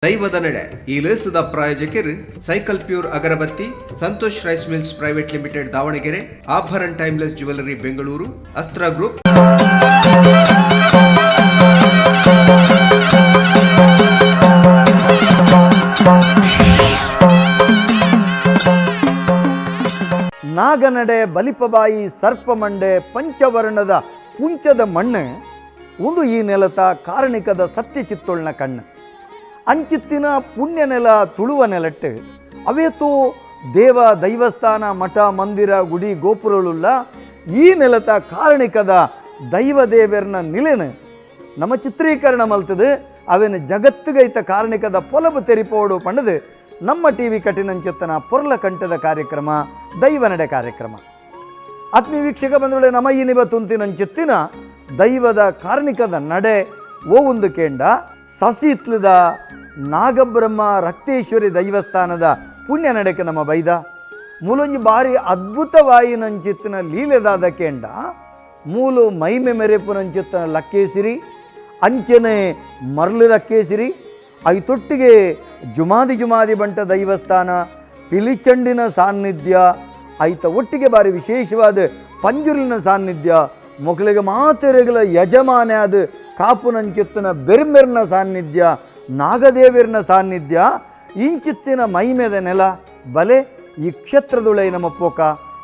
ದೈವದ ನಡೆ ಈ ಲೇಸದ ಪ್ರಾಯೋಜಕರು cycle pure agarbatti, Santosh rice mills private limited Davanagere, Abharan timeless jewellery Bengaluru, Astra group. ನಾಗನಡೆ ಬಲಿಪಬಾಯಿ ಸರ್ಪಮಂಡೆ ಪಂಚವರ್ಣದ ಪುಂಚದ ಮಣ್ಣು ಒಂದು ಈ ನೆಲತ ಕಾರಣಿಕದ ಸತ್ಯಚಿತ್ತೊಳ್ನ ಕಣ್ಣು ಅಂಚಿತ್ತಿನ ಪುಣ್ಯ ನೆಲ ತುಳುವ ನೆಲಟ್ಟು ಅವೇತೋ ದೇವ ದೈವಸ್ಥಾನ ಮಠ ಮಂದಿರ ಗುಡಿ ಗೋಪುರಗಳುಳ್ಳ ಈ ನೆಲತ ಕಾರಣಿಕದ ದೈವ ದೇವರನ ನಿಲೆನ ನಮ್ಮ ಚಿತ್ರೀಕರಣ ಮಲ್ತದು ಅವೇನು ಜಗತ್ತುಗೈತ ಕಾರಣಿಕದ ಪೊಲಬು ತೆರಿಪೋಡು ಪಂಡದು ನಮ್ಮ ಟಿ ವಿ ಕಠಿಣಂಚೆತ್ತನ ಪೊರ್ಲ ಕಂಠದ ಕಾರ್ಯಕ್ರಮ ದೈವ ನಡೆ ಕಾರ್ಯಕ್ರಮ. ಆತ್ಮೀಯ ವೀಕ್ಷಕ ಬಂಧುಗಳೇ, ನಮ್ಮ ಈ ನಿಬ ತುಂತಿನಂಚೆತ್ತಿನ ದೈವದ ಕಾರ್ಣಿಕದ ನಡೆ ಓ ಒಂದು ಕೇಂಡ ಸಸಿತ್ಲದ ನಾಗಬ್ರಹ್ಮ ರಕ್ತೇಶ್ವರಿ ದೈವಸ್ಥಾನದ ಪುಣ್ಯ ನಡೆಕೆ ನಮ್ಮ ಬೈದ ಮೂಲೊಂಜಿ ಬಾರಿ ಅದ್ಭುತವಾಯಿನಂಚಿತ್ತಿನ ಲೀಲೆದಾದ ಕೇಂಡ ಮೂಲು ಮೈಮೆ ಮೆರೆಪುನಂಚಿತ್ತನ ಲಕ್ಕೇಸಿರಿ ಅಂಚನೆ ಮರ್ಲು ಲಕ್ಕೇಸಿರಿ ಐತೊಟ್ಟಿಗೆ ಜುಮಾದಿ ಜುಮಾದಿ ಬಂಟ ದೈವಸ್ಥಾನ ಪಿಲಿಚಂಡಿನ ಸಾನ್ನಿಧ್ಯ ಐತ ಒಟ್ಟಿಗೆ ಬಾರಿ ವಿಶೇಷವಾದ ಪಂಜುರ್ಲಿನ ಸಾನ್ನಿಧ್ಯ ಮೊಕಲಿಗೆ ಮಾತೆರೆಗಳ ಯಜಮಾನ ಅದು ಕಾಪುನಂಚಿತ್ತಿನ ಬೆರ್ಮೆರ್ನ ಸಾನ್ನಿಧ್ಯ ನಾಗದೇವಿರ್ನ ಸಾನ್ನಿಧ್ಯ ಇಂಚಿತ್ತಿನ ಮೈಮೆದ ನೆಲ ಬಲೆ ಈ ಕ್ಷೇತ್ರದೊಳೆ ನಮ್ಮ ಪೋಕ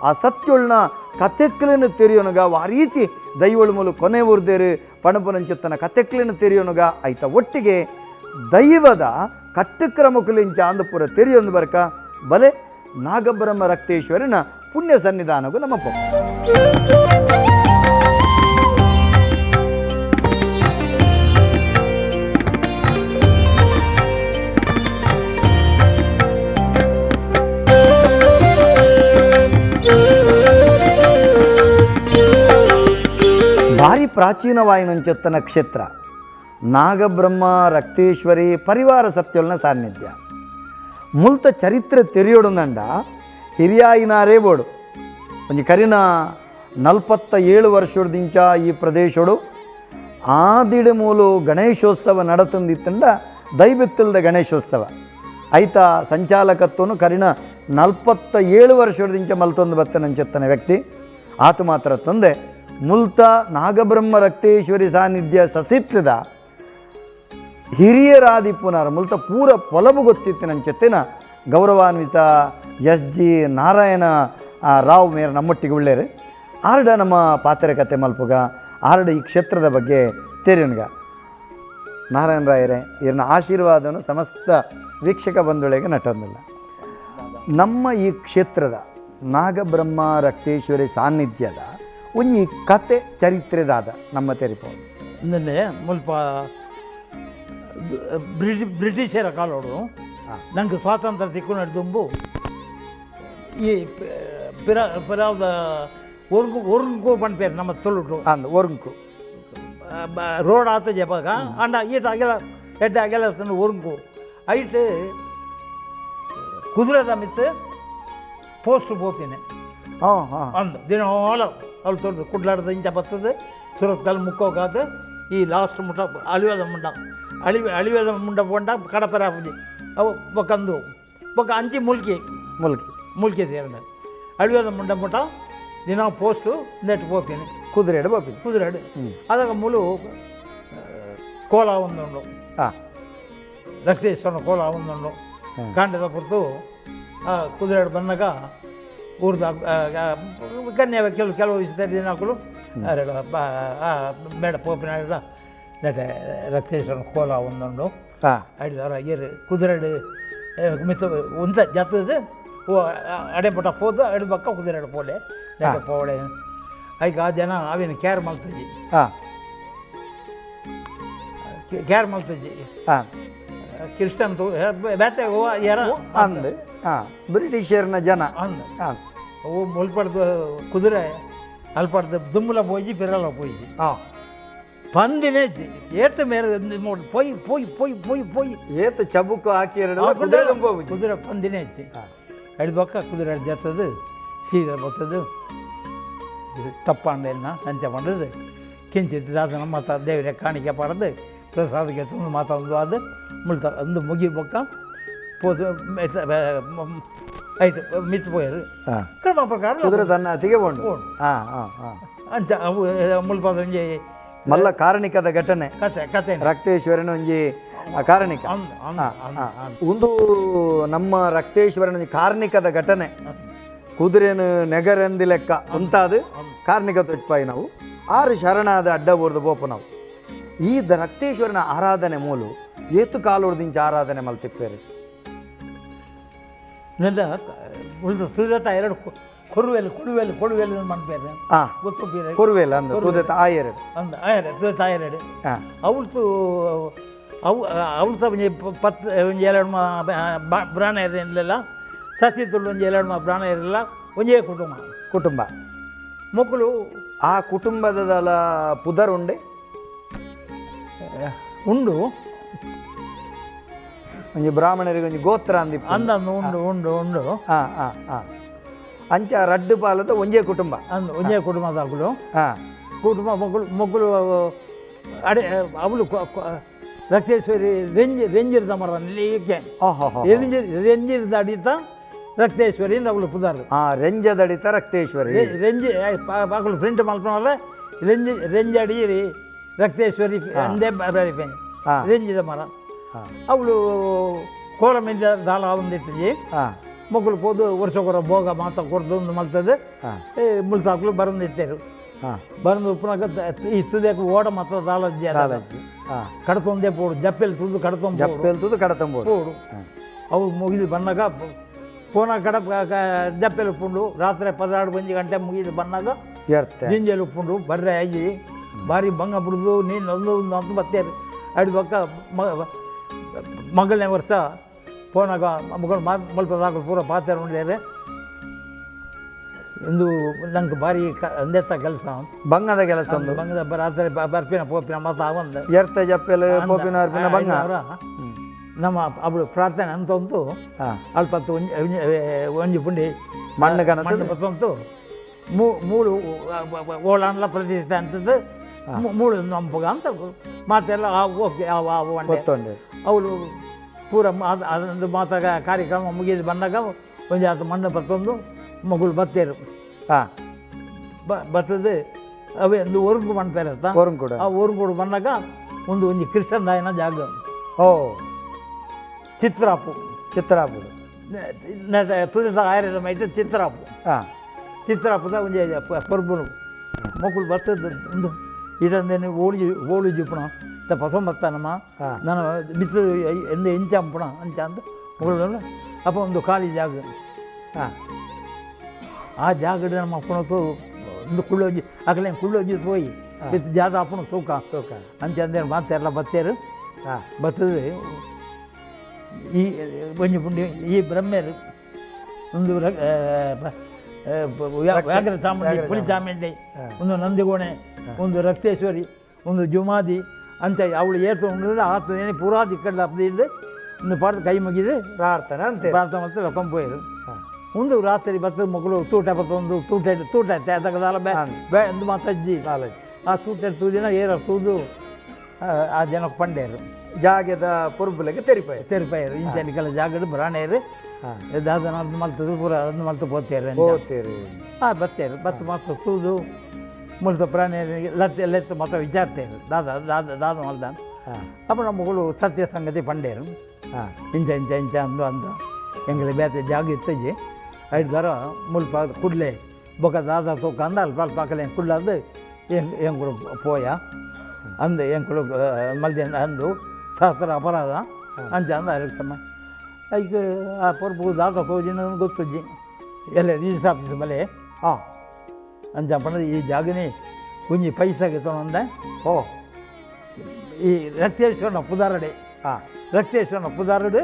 ಆ ಸತ್ಯೊಳ್ನ ಕತೆಕ್ಲಿನ ತೆರಿಯೋನುಗ ಆ ರೀತಿ ದೈವಳ ಮೂಲ ಕೊನೆ ಊರ್ದೇರು ಪಣಪುನಂಚಿತ್ತನ ಕತೆಕ್ಲಿನ ತೆರಿಯೋನುಗ ಐತ ಒಟ್ಟಿಗೆ ದೈವದ ಕಟ್ಟುಕ್ರಮಕುಲಿಂಚ ಅಂದಪುರ ತೆರಿಯೊಂದು ಬರ್ಕ ಬಲೆ ನಾಗಬ್ರಹ್ಮ ರಕ್ತೇಶ್ವರನ ಪುಣ್ಯ ಸನ್ನಿಧಾನಗೂ ನಮ್ಮ ಪೋಕ. ಭಾರಿ ಪ್ರಾಚೀನವಾಯಿನಂಚೆತ್ತನ ಕ್ಷೇತ್ರ ನಾಗಬ್ರಹ್ಮ ರಕ್ತೇಶ್ವರಿ ಪರಿವಾರ ಸತ್ಯೊಲ್ನ ಸಾನ್ನಿಧ್ಯ ಮುಲ್ತ ಚರಿತ್ರೆ ತೆರಿಯೋಡುಂದಂಡ ಹಿರಿಯಾಯಿನಾರೇ ಬೋಡು ಒಂಜಿ ಕರಿನ 47 ವರ್ಷದಿಂಚ ಈ ಪ್ರದೇಶಡು ಆದಿಡ ಮೂಲು ಗಣೇಶೋತ್ಸವ ನಡತಂದಿತ್ತಂಡ ದೈಬಿತ್ತಲ್ದ ಗಣೇಶೋತ್ಸವ ಐತ ಸಂಚಾಲಕತ್ವನು ಕರಿನ 47 ವರ್ಷದಿಂಚ ಮಲ್ತೊಂದು ಬತ್ತನಂಚೆತ್ತನ ವ್ಯಕ್ತಿ ಆತ ಮಾತ್ರ ತಂದೆ ಮುಲ್ತ ನಾಗಬ್ರಹ್ಮ ರಕ್ತೇಶ್ವರಿ ಸಾನ್ನಿಧ್ಯ ಸಸಿತ್ಲದ ಹಿರಿಯರಾದಿ ಪುನರ್ ಮುಲ್ತ ಪೂರ ಪೊಲಬು ಗೊತ್ತಿತ್ತಿನಂಚೆತ್ತಿನ ಗೌರವಾನ್ವಿತ ಎಸ್ ಜಿ ನಾರಾಯಣ ರಾವ್ ಮೇರ್ ನಮ್ಮೊಟ್ಟಿಗೆ ಉಳ್ಳೇರು ಆರ್ಡ ನಮ್ಮ ಪಾತ್ರೆ ಕತೆ ಮಲ್ಪುಗ ಆರ್ಡ ಈ ಕ್ಷೇತ್ರದ ಬಗ್ಗೆ ತೇರಿಯನ್ಗ. ನಾರಾಯಣ ರಾಯರೇ, ಇವ್ರನ್ನ ಆಶೀರ್ವಾದವನ್ನು ಸಮಸ್ತ ವೀಕ್ಷಕ ಬಂಧುಗಳಿಗೆ ನಟೊಂದಿಲ್ಲ. ನಮ್ಮ ಈ ಕ್ಷೇತ್ರದ ನಾಗಬ್ರಹ್ಮ ರಕ್ತೇಶ್ವರಿ ಸಾನ್ನಿಧ್ಯದ ಒಂಜಿ ಕತೆ ಚರಿತ್ರೆದಾದ ನಮ್ಮ ತೆರಿಪೋದು. ನಿನ್ನೆ ಮುಲ್ಪ ಬ್ರಿಟಿಷರ ಕಾಲೋಡು ನಂಗೆ ಸ್ವಾತಂತ್ರ್ಯ ತಿಕ್ಕು ದುಂಬು ಈ ಪಿರ ಪಿರಾವ್ದ ಒರ್ಗು ಒರ್ಗು ಪನ್ಪೇರು ನಮ್ಮ ತುಳುಟು. ಅಂದ್ ಒರ್ಂಕು. ರೋಡ್ ಆತ ಜಪಾಗ ಅಂಡ ಈತ ಅಗೆಲ ಎಡ್ಡೆ ಅಗೆಲ ಒರ್ಗು ಐಟ್ ಕುದುರೆದ ಮಿತ್ತು ಪೋಸ್ಟ್ ಪೋತೀನಿ. ಹಾಂ ಹಾಂ ಅಂದು ದಿನೋಲ ಅವ್ಳು ತೋರ್ದು ಕುಡ್ಲಾಡ್ದ ಇಂಚ ಬರ್ತದೆ ಸುರತ್ಕಲ್ ಮುಕ್ಕೋಗಾದ ಈ ಲಾಸ್ಟ್ ಮುಟ್ಟ ಅಳಿವೇದ ಮುಂಡ ಅಳಿವೆ ಅಳಿವೇದ ಮುಂಡ ಪೋಂಡ ಕಡಪರ ಆಪುಜಿ ಅವು ಬೊಕ್ಕಂದು ಬೊಕ್ಕ ಅಂಚಿ ಮುಲ್ಕಿ. ಮುಲ್ಕಿ. ಮುಲ್ಕಿ ಸೇರಂದ ಅಳಿವೇದ ಮುಂಡ ಮುಟ್ಟ ದಿನ ಪೋಸ್ಟು ನೆಟ್ ಪೋತೀನಿ. ಕುದುರೆ ಬೋಪಿನಿ. ಕುದುರೆ ಅದಾಗ ಮುಲು ಕೋಲ ಒಂದುಂಡು. ರಕ್ತೇಶ್ವರನ ಕೋಲ ಒಂದುಂಡು. ಕಾಂಡದ ಪುರ್ತು ಆ ಕುದುರೆ ಬಂದಾಗ ಊರ್ದ ಕನ್ಯಾ ಕೆಲವು ಕೆಲವು ದಿನಗಳು ಬೇಡ ಪೋಪಿನ ನೆಟೆ ರಕ್ತೇಶ್ವರನ ಕೋಲ ಒಂದುಂಡು. ಐದಾರ ಏರು ಕುದುರೆ ಮಿತ್ತ ಉಂತ ಜತ್ತದು ಓ ಅಡೆ ಪುಟ ಪೋದು ಅಡೆ ಪಕ್ಕ ಕುದುರೆ ಪೋಲೆ ನೆಟೆ ಪೋವಳೆ ಐಕ ಆ ಜನ ಅವಿನ ಕೇರ್ ಮಲ್ತಜಿ. ಕೇರ್ ಮಲ್ತಜಿ. ಕ್ರಿಶ್ಚಿಯನ್ ಬೇತೆ ಯಾರ ಅಂದ್ ಬ್ರಿಟಿಷರ್ನ ಜನ. ಅಂದ್ ಅವು ಮುಲ್ಪಡ್ದು ಕುದುರೆ ಅಲ್ಪಡ್ದು ದುಮ್ಮಲ ಪೋಯಿ ಪಿರಲ ಪೋಯಿ. ಪಂದಿನೇ ಏತ ಮೇರೆ ಪೊಯ್ ಪೊಯ್ ಪೊಯ್ ಪೊಯ್ ಪೊಯ್. ಏತ ಚಬುಕು ಹಾಕಿ ಕುದುರೆ ದುಂಬ. ಕುದುರೆ ಪಂದಿನೇ ಹೆಚ್ಚಿ ಎಡ್ ಪಕ್ಕ ಕುದುರೆ ಜತ್ತದು ಸೀದಾ ಬರ್ತದು ತಪ್ಪಾಂಡೆನ್ನ ಅಂಚೆ ಪಂಡದು ಕಿಂಚಿತ್ ದಾದನ ಮಾತ ದೇವರ ಕಾಣಿಕೆ ಪಡೆದು ಪ್ರಸಾದಕ್ಕೆ ತಂದು ಮಾತಾಡೋದು ಅದು ಮುಲ್ತ ಅಂದು ಮುಗಿ ಬೊಕ್ಕ ಪೋದು ಐಟ್ ಮಿತ್ ಪೋಯರು. ಕ್ರಮ ಪ್ರಕಾರ ಕುದುರೆ ತನ್ನ ಅತಿಗೆ ಬೋಂಡು. ಹಾ ಹಾ ಹಾ ಅಂಚ ಅವು ಮುಲ್ಪ ಒಂಜಿ ಮಲ್ಲ ಕಾರಣಿಕದ ಘಟನೆ. ಕತೆ ಕತೆ. ರಕ್ತೇಶ್ವರನ ಒಂಜಿ ಕಾರಣಿಕ. ಒಂದು ನಮ್ಮ ರಕ್ತೇಶ್ವರನ ಒಂಜಿ ಕಾರ್ಣಿಕದ ಘಟನೆ. ಕುದುರೆನು ನೆಗರೆಂದಿ ಲೆಕ್ಕ ಅಂತಾದ ಕಾರ್ಣಿಕ ತೊಚ್ಪಾಯಿ ನಾವು ಆರು ಶರಣಾದ ಅಡ್ಡ ಬೋರ್ದು ಬೋಪ ನಾವು. ಈ ರಕ್ತೇಶ್ವರನ ಆರಾಧನೆ ಮೂಲು ಏತು ಕಾಲೋರ್ದಿಂಚ ಆರಾಧನೆ ಮಲ್ತಿಪ್ಪೇರು. ನೆಲ್ಲ ಸುಜಾತ ಎರಡು ಕೊರುವೆಲ್ ಕೊಡುವೆಲ್ ಕೊಡುವೆಲ್ ಮನ್ಪೇರು ಗೊತ್ತು. ಕೊರುವೆಲ್ ಅಂದ ತುದೆತ ಆಯೆರಡು ಅಂದ ಆಯರೆ ತುದೆತ ಆಯೆರಡು. ಅವಳ್ತು ಅವು ಅವಳ್ತ ಒಂಜಿ ಪತ್ತು ಒಂಜಿ ಎರಡು ಬ್ರಾಣ ಇರಲಿಲ್ಲ, ಸಸಿ ತುಳು ಒಂಜಿ ಎರಡು ಬ್ರಾಣ ಇರಲಿಲ್ಲ, ಒಂಜೇ ಕುಟುಂಬ. ಕುಟುಂಬ ಮೊಕ್ಕಳು ಆ ಕುಟುಂಬದ ಪುದರ್ ಉಂಡೆ ಉಂಡು. ಒಂಜಿ ಬ್ರಾಹ್ಮಣರಿಗೆ ಒಂಜಿ ಗೋತ್ರ ಅಂದಿ ಅಂದ ಉಂಡು ಉಂಡು ಉಂಡು. ಹಾಂ ಹಾಂ ಹಾಂ ಅಂಚ ರಡ್ಡು ಪಾಲದ ಒಂಜೇ ಕುಟುಂಬ. ಅಂದು ಒಂಜೇ ಕುಟುಂಬದಾಗಲು. ಕುಟುಂಬ ಮಕ್ಕಳು ಮಕ್ಕಳು ಅಡೆ ಅವಳು ರಕ್ತೇಶ್ವರಿ ರೆಂಜಿ ರೆಂಜಿರ್ದ ಮರ ನಿಲ್ಲಿಕ್ಕೆ ರೆಂಜಿರ್ದ ಅಡಿತ ರಕ್ತೇಶ್ವರಿ ಅವಳು ಪುದಾರು. ರೆಂಜದಡಿತ ರಕ್ತೇಶ್ವರಿ. ರೆಂಜಿ ಮಕ್ಕಳು ಪ್ರಿಂಟ್ ಮಲ್ಪನಲ್ಲ ರೆಂಜಿ ರೆಂಜಡಿ ರಕ್ತೇಶ್ವರಿ ಅಂದೇ ಬರಿಪೇನೆ ರೆಂಜಿದ ಮರ. ಅವಳು ಕೋಲಮಿಂದ ದಾಲ ಒಂದಿಟ್ಟಿಜಿ ಮಕ್ಕಳು ಪೋದು ವರ್ಷಕೊರ ಭೋಗ ಮಾತ ಕೊಡ್ದು ಒಂದು ಮಲ್ತದೆ ಮುಲ್ತಾಕ್ಲು ಬರಂದಿತ್ತೇರು. ಬಂದು ಉಪ್ಪುನಾಗ ಈ ತುದೆಕ್ ಓಡ ಮಾತ್ರ ದಾಲಜ್ಜಿ ದಾಲಜ್ಜಿ ಕಡ್ತೊಂದೇ ಪೋಡು ಜಪ್ಪೆಲ್ ತುದು ಕಡ್ತೊಂದು ಜಪ್ಪೆಲ್ ತುದು ಕಡತಂಬೋದು ಪೋಡು. ಅವು ಮುಗಿದು ಬಂದಾಗ ಪೋನ ಕಡ ಜಪ್ಪೆಲ್ ಉಪ್ಪುಂಡು ರಾತ್ರಿ 12 ಗಂಟೆ ಮುಗಿದು ಬಂದಾಗ ಜಿಂಜಲ್ ಉಪ್ಪುಂಡು ಬರ್ರೆ ಆಗಿ ಭಾರಿ ಬಂಗ ಬಿಡ್ದು ನೀನು ಒಂದು ಅಂತ ಬತ್ತೇರು. ಅಡಿ ಬಕ್ಕ ಮಗಳನೇ ವರ್ಷ ಪೋನಾಗ ಮಗಳು ಮಲ್ಪದಾಗಲು ಪೂರ ಪಾತ್ರ ಉಂಡೇರೆ. ಇಂದು ನಂಗೆ ಭಾರಿ ಅಂದೆತ್ತ ಕೆಲಸ ಬಂಗದ ಕೆಲಸ. ಬಂಗದ ರಾತ್ರಿ ಬರ್ಪಿನ ಪೋಪಿನ ಮತ ಒಂದು ಎರ್ತ ಜಪ್ಪೆಲ್ ಪೋಪಿನ ಅರ್ಪಿನ ಬಂಗ ನಮ್ಮ ಅವಳು ಪ್ರಾರ್ಥನೆ ಅಂತ ಉಂಟು. ಅಲ್ಪ ಒಂಜಿ ಪುಂಡಿ ಮಣ್ಣು ಕನಸು ಬತ್ತಂತು ಮೂಳು ಓಳಾನ್ಲ ಪ್ರತಿಷ್ಠೆ ಅಂತದ್ದು ಮೂಳು ನಂಬುಗ ಅಂತ ಮಾತೆಲ್ಲ ಆ ಓಕೆ ಆ ಗೊತ್ತೊಂಡೆ. ಅವಳು ಪೂರ ಅದೊಂದು ಮಾತಾಗ ಕಾರ್ಯಕ್ರಮ ಮುಗಿದು ಬಂದಾಗ ಒಂದು ಆತ ಮಣ್ಣು ಬತ್ತೊಂದು ಮಗಳು ಬತ್ತೇರು. ಹಾಂ ಬತ್ತದು ಅವೇ ಒಂದು ಒರುಂಗು ಮಣ್ಣು ಅಂತ ಒರುಂಗುಡು. ಆ ಒರುಂಗುಡು ಬಂದಾಗ ಒಂದು ಒಂಜಿ ಕ್ರಿಶ್ಚನ್ ದಾಯನ ಜಾಗ. ಓ ಚಿತ್ರಾಪು. ಚಿತ್ರಾಪು ತುದಿತ ಆಯರದ ಮೈತೆ ಚಿತ್ರಾಪು. ಹಾಂ ಚಿತ್ರಾಪುದ ಒಂಜಿ ಪರ್ಬುನು ಮಕ್ಕಳು ಬರ್ತದ ಒಂದು ಇದೊಂದೇನು ಓಳು ಓಳು ಜಿಪ್ಪಣ ಪಸೊಂಬತ್ತಾನಮ್ಮ ನಾನು ಬಿತ್ತು ಎಂದು ಎಂಚ ಅಂಪಣ ಅಂಚ ಅಂತ ಮಗಳು. ಅಪ್ಪ ಒಂದು ಖಾಲಿ ಜಾಗ. ಹಾಂ ಆ ಜಾಗಡ್ ನಮ್ಮ ಅಪ್ಪನತ್ತು ಒಂದು ಕುಳ್ಳೋಜಿ ಅಕಲೆ ಕುಳ್ಳೋಜಿ ಹೋಯಿ ಬಿತ್ತು ಜಾದ ಅಪ್ಪನ ಸೂಕ ಸೂಕ ಅಂಚ ಅಂದೇನು ಮಾತೆಲ್ಲ ಬತ್ತೇರು. ಹಾಂ ಬರ್ತದೆ ಈ ಒಂಜಿ ಪುಂಡಿ ಈ ಬ್ರಹ್ಮೇರು ಒಂದು ವ್ಯಾಘ್ರ ಚಾಮುಂಡಿ ಪುಲಿ ಚಾಮುಂಡಿ ಒಂದು ನಂದಿಗೋಣೆ ಒಂದು ರಕ್ತೇಶ್ವರಿ ಒಂದು ಜುಮಾದಿ ಅಂತ ಅವಳು ಏತು ಉಂಡು ಆತು ಏನೇ ಪೂರಾ ದಿಕ್ಕಡ್ಲ ಅಪ್ಪದಿದ್ದು ಒಂದು ಪಾಠ ಕೈ ಮುಗಿದು ಪ್ರಾರ್ಥನೆ ಅಂತ ಪ್ರಾರ್ಥನೆ ಮತ್ತೆ ಕಂಪೋಯರು. ಒಂದು ರಾತ್ರಿ ಬರ್ತದೆ ಮಗಳು ತೂಟ ಬತ್ತೊಂದು ತೂಟ ತೂಟ ತಗದಾಲ ಬೇ ಒಂದು ಮಾತಜ್ಜಿ ಆ ತೂಟ ತೂದಿನ ಏರ ತೂದು ಆ ಜನಕ್ಕೆ ಪಂಡೇರು ಜಾಗದ ಪೊರ್ಬುಲೆಗೆ ತೆರಿಪಾಯರು ತೆರಿಪಾಯರು ಇಂಚನಿಕೆಲ್ಲ ಜಾಗದ ಬ್ರಾಣೇರು ದಾದನ ಅದು ಮಲ್ತದ್ದು ಪೂರ ಅದು ಮಲ್ತು ಪೋತೇರು ಪೋತೇರು. ಆ ಬತ್ತೇರು ಬತ್ತು ಮಾತ್ರ ತೂದು ಮುಲ್ತ ಪ್ರಾಣಿಯರಿಗೆ ಲತ್ತೆ ಲೆತ್ತು ಮಾತ್ರ ವಿಚಾರ್ತೇರು ದಾದ ದಾದ ದಾದ ಮಲ್ದ. ಅಪ್ಪ ನಮ್ಮ ಮಗಳು ಸತ್ಯ ಸಂಗತಿ ಪಂಡೇರು. ಇಂಚ ಇಂಚ ಇಂಚ ಅಂದು ಅಂದ ಎಂಗಳಿಗೆ ಬೇತೆ ಜಾಗ ಇತ್ತಜಿ ಐದು ಮುಲ್ಪ ಕುಡ್ಲೆ ಬೊಕ ದಾದ ತೂಕ ಅಂದ ಅಲ್ಪ ಅಲ್ಪ ಅಕಲೆ ಕುಡ್ಲಾದು ಎಂಕುಲು ಪೋಯ ಅಂದು ಎಂಕುಲು ಮಲ್ದೆ ಅಂದು ಶಾಸ್ತ್ರ ಅಪರಾಧ ಅಂಚ ಅಂದ ಅದಕ್ಕೆ ಸಮ ಐಕ್ ಆ ಪೊರ್ಪು ದಾದ ತೋಜಿನ ಗೊತ್ತುಜ್ಜಿ ಎಲ್ಲ ರಿಜಿಸ್ಟರ್ ಆಫೀಸ್ ಮೇಲೆ. ಹಾಂ ಅಂಚ ಪಂಡ ಈ ಜಾಗನೇ ಒಂಜಿ ಪೈಸಾಗೆ ತೊಗೊಂಡೆ. ಓ ಈ ರಕ್ತೇಶ್ವರನ ಪುದಾರಡೆ. ಹಾಂ ರಕ್ತೇಶ್ವರನ ಪುದಾರಡು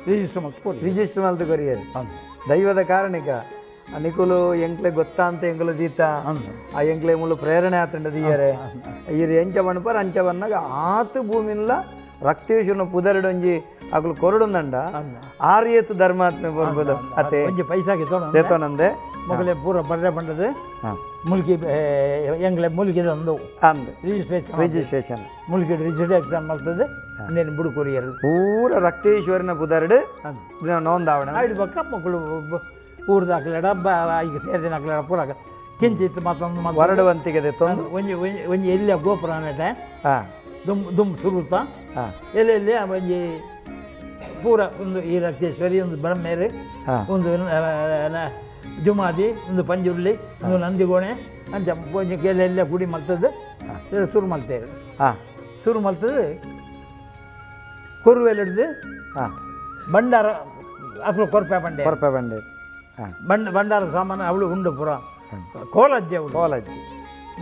ರಿಜಿಸ್ಟರ್ ಮಲ್ತು ಕೊರಿ ರಿಜಿಸ್ಟರ್ ಮಲ್ತು ಕೊರಿಯರು. ದೈವದ ಕಾರಣಿಕ ನಿಕುಲು ಎಂಕ್ಲೆ ಗೊತ್ತಾ ಅಂತ ಎಂಕುಲು ದೀತ ಆ ಎಂಕ್ಲೆ ಮುಳ್ಳು ಪ್ರೇರಣೆ ಆತಂಡ ದೀಯರೆ ಈರು ಎಂಚ ಬಣ್ಣಪರ್ ಅಂಚ ಬನ್ನಾಗ ಆತು ಭೂಮಿನ್ಲ ರಕ್ತೇಶ್ವರನ ಪುದರಡು ಒಂಜಿ ಅಕುಲು ಕೊರಡುಂದಂಡ ಆರು ಏತು ಧರ್ಮಾತ್ಮೆ ಬರ್ಬೋದು ಅತೆ ಒಂಜಿ ಪೈಸಾಗೆ ದೇತೋನಂದೆ. ಮೊಗಲೆ ಪೂರ ಬರ್ರೆ ಬಂಡದು ಮುಲ್ಕಿ ಎಂಗ್ಲೆ ಮುಲ್ಕಿದಂದು ಅಂದ್ registration registration Mulki registration ಮಲ್ತದೆ ಇನ್ನೇನು ಬುಡು ಕೊರಿಯರ್ ಪೂರ ರಕ್ತೇಶ್ವರನ ಪುದರ್ಡ್ ನೋಂದಾವಣ ಆಯ್ಡು ಬಕ್ಕ ಮಕ್ಕಳು ಊರ್ದಾಕ್ಲೆಡ ಈಗ ಸೇರಿನ ಹಾಕ್ಲೆಡ ಪೂರ ಕಿಂಚಿತ್ ಮತ್ತೊಂದು ಮತ್ತೆ ಹೊರಡುವಂತಿಗೆ ತೊಂದು ಒಂಜಿ ಒಂಜಿ ಒಂಜಿ ಎಲ್ಲಿಯ ಗೋಪುರ ನೆಟೆ ದುಮ್ ದುಮ್ ಸುರುತ್ತ ಎಲ್ಲೆಲ್ಲಿ ಒಂಜಿ ಪೂರ ಒಂದು ಈ ರಕ್ತೇಶ್ವರಿ ಒಂದು ಬ್ರಹ್ಮೇರು ಒಂದು ಜುಮಾದಿ ಒಂದು ಪಂಜುರ್ಲಿ ಒಂದು ನಂದಿಗೋಣೆ ಅಂಚ ಒಂಜಿ ಎಲ್ಲೆಲ್ಲ ಗುಡಿ ಮಲ್ತದ್ದು ಶುರು ಮಲ್ತೇವೆ ಶುರು ಮಲ್ತದ್ದು ಕೊರುವೆಲ್ ಹಿಡ್ದು ಭಂಡಾರ ಅಪ್ಪ ಕೊರ್ಪೆ ಬಂಡೆ ಕೊರ್ಪೆ ಬಂಡೆ ಬಂಡ ಭಂಡಾರ ಸಾಮಾನು ಅವಳು ಉಂಡು ಪೂರ ಕೋಲಜ್ಜೆ ಅವಳು ಕೋಲಜ್ಜಿ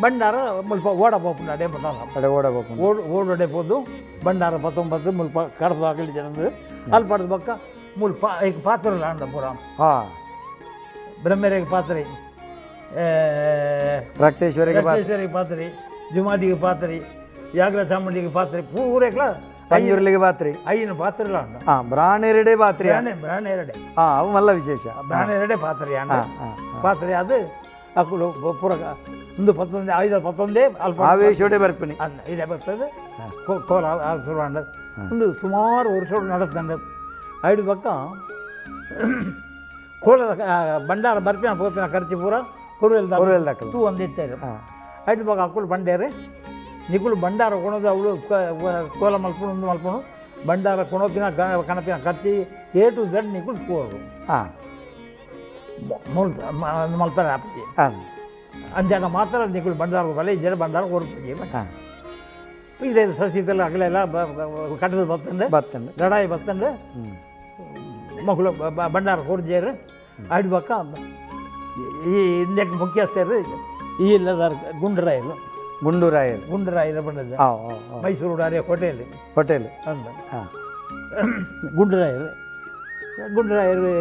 ಭಂಡಾರ ಮುಲ್ಪ ಓಡ ಪೋಪುಂಡು ಅಡೆ ಪಟ್ಟ ಅಡೆ ಓಡ ಪೋಪುಂಡು ಓಡ್ ಓಡೊಡೆ ಪೋದು ಭಂಡಾರ ಪತ್ತೊಂಬತ್ತು ಮುಲ್ಪ ಕಡದು ಹಾಕಲಿ ಜನಂದು ಅಲ್ಲಿ ಪಡೆದ ಬಕ್ಕ ಮುಲ್ಪ ಈಗ ಪಾತ್ರೆ ಆಂಡ ಪೂರ ಬ್ರಹ್ಮರಿಗೆ ಪಾತ್ರೆ ರಕ್ತೇಶ್ವರಿಗೆ ರಕ್ತೇಶ್ವರಿಗೆ ಪಾತ್ರೆ ಜುಮಾದಿಗೆ ಪಾತ್ರೆ ಯಾಗ್ರ ಚಾಮುಂಡಿಗೆ ಪಾತ್ರೆ ಪೂರೆಕ್ಲ ಪಂಜುರ್ಲಿಗೆ ಪಾತ್ರೆ ಐನು ಪಾತ್ರೆ ಆಂಡ ಬ್ರಾಣೆರಡೆ ಪಾತ್ರೆ ಬ್ರಾಣೆರಡೆ ಅವು ಮಲ್ಲ ವಿಶೇಷ ಬ್ರಾಣೆರಡೆ ಪಾತ್ರೆ ಆಂಡ ಪಾತ್ರೆ ಅದು ಅಕುಲು ಪೂರ ಒಂದು ಪತ್ತೊಂದೇ ಐದು ಪತ್ತೊಂದೇ ಅಲ್ಪ ಆವೇಶೋಡೆ ಬರ್ಪಿನಿ ಇದೆ ಬರ್ತದೆ ಕೋಲ ಶುರು ಆಂಡ ಒಂದು ಸುಮಾರು ವರ್ಷ ನಡತ್ತಂಡ ಐದು ಪಕ್ಕ ಕೋಲದ ಭಂಡಾರ ಬರ್ಪಿನ ಪೋಪಿನ ಖರ್ಚು ಪೂರ ಕುರುವೆಲ್ ಕುರುವೆಲ್ ದಾಕಲು. ತೂ ಒಂದಿತ್ತೇರು ಐದು ಪಕ್ಕ ಅಕ್ಕುಲು ಬಂಡೇರು ನಿಕುಲು ಭಂಡಾರ ಕೊಣೋದು ಅವಳು ಕೋಲ ಮಲ್ಪುಣು ಒಂದು ಮಲ್ಪುಣು ಭಂಡಾರ ಕೊಣೋಪಿನ ಕಣಪಿನ ಖರ್ಚು A to Z ನಿಕುಲು ತೂವರು ಮಲ್ಪರೆ ಆಪತಿ ಅಂಜಾಗ ಮಾತ್ರ ನಿಕುಲು ಭಂಡಾರ ಬಲೆ ಇಜ್ಜರೆ ಭಂಡಾರ ಕೊಡ್ತೀವಿ ಇದೇ ಸಸಿದೆಲ್ಲ ಅಗಲೆಲ್ಲ ಕಟ್ಟದ ಬತ್ತಂಡೆ ಬತ್ತಂಡೆ ಲಡಾಯಿ ಬತ್ತಂಡೆ ಮಕ್ಕಳು ಭಂಡಾರ ಕೊಡ್ಜೇರು ಆಯ್ಡು ಬಕ್ಕ ಈ ಹಿಂದಕ್ಕೆ ಮುಖ್ಯಸ್ಥರು ಈ ಇಲ್ಲದ ಗುಂಡರಾಯರು ಗುಂಡೂರಾಯರು ಗುಂಡರಾಯರು ಬಂದದ್ದು ಮೈಸೂರು ಡಾರಿಯ ಹೋಟೆಲ್ ಹೋಟೆಲ್ ಅಂದ ಗುಂಡರಾಯರು ಗುಂಡರಾಯರು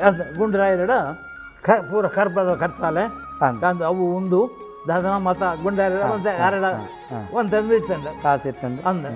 ಅಂತ ಗುಂಡರಾಯರಡ ಕ ಪೂರ ಕರ್ಪದ ಕರ್ತಾಲೆ ಅಂದು ಅವು ಉಂದು ದಾದನ ಮತ ಗುಂಡರಾಯರ ಒಂದು ಅರಡ ಒಂದು ಇತ್ತಂಡ ಕಾಸು ಇತ್ತಂಡ ಅಂದ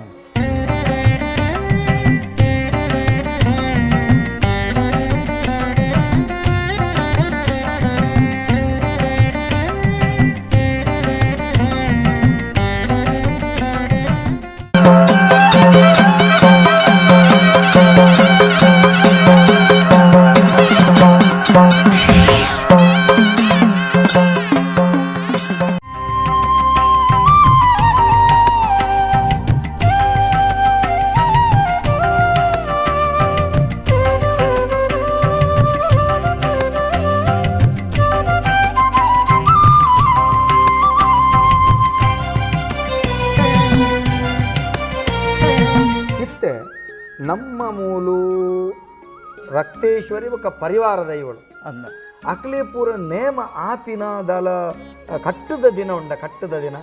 ಇತ್ತೆ ನಮ್ಮ ಮೂಲು ರಕ್ತೇಶ್ವರಿ ಬೊಕ್ಕ ಪರಿವಾರದ ಇವಳು ಅಂದ ಅಕ್ಲೆ ಪೂರ ನೇಮ ಆಪಿನ ದಲ ಕಟ್ಟದ ದಿನ ಉಂಡ ಕಟ್ಟದ ದಿನ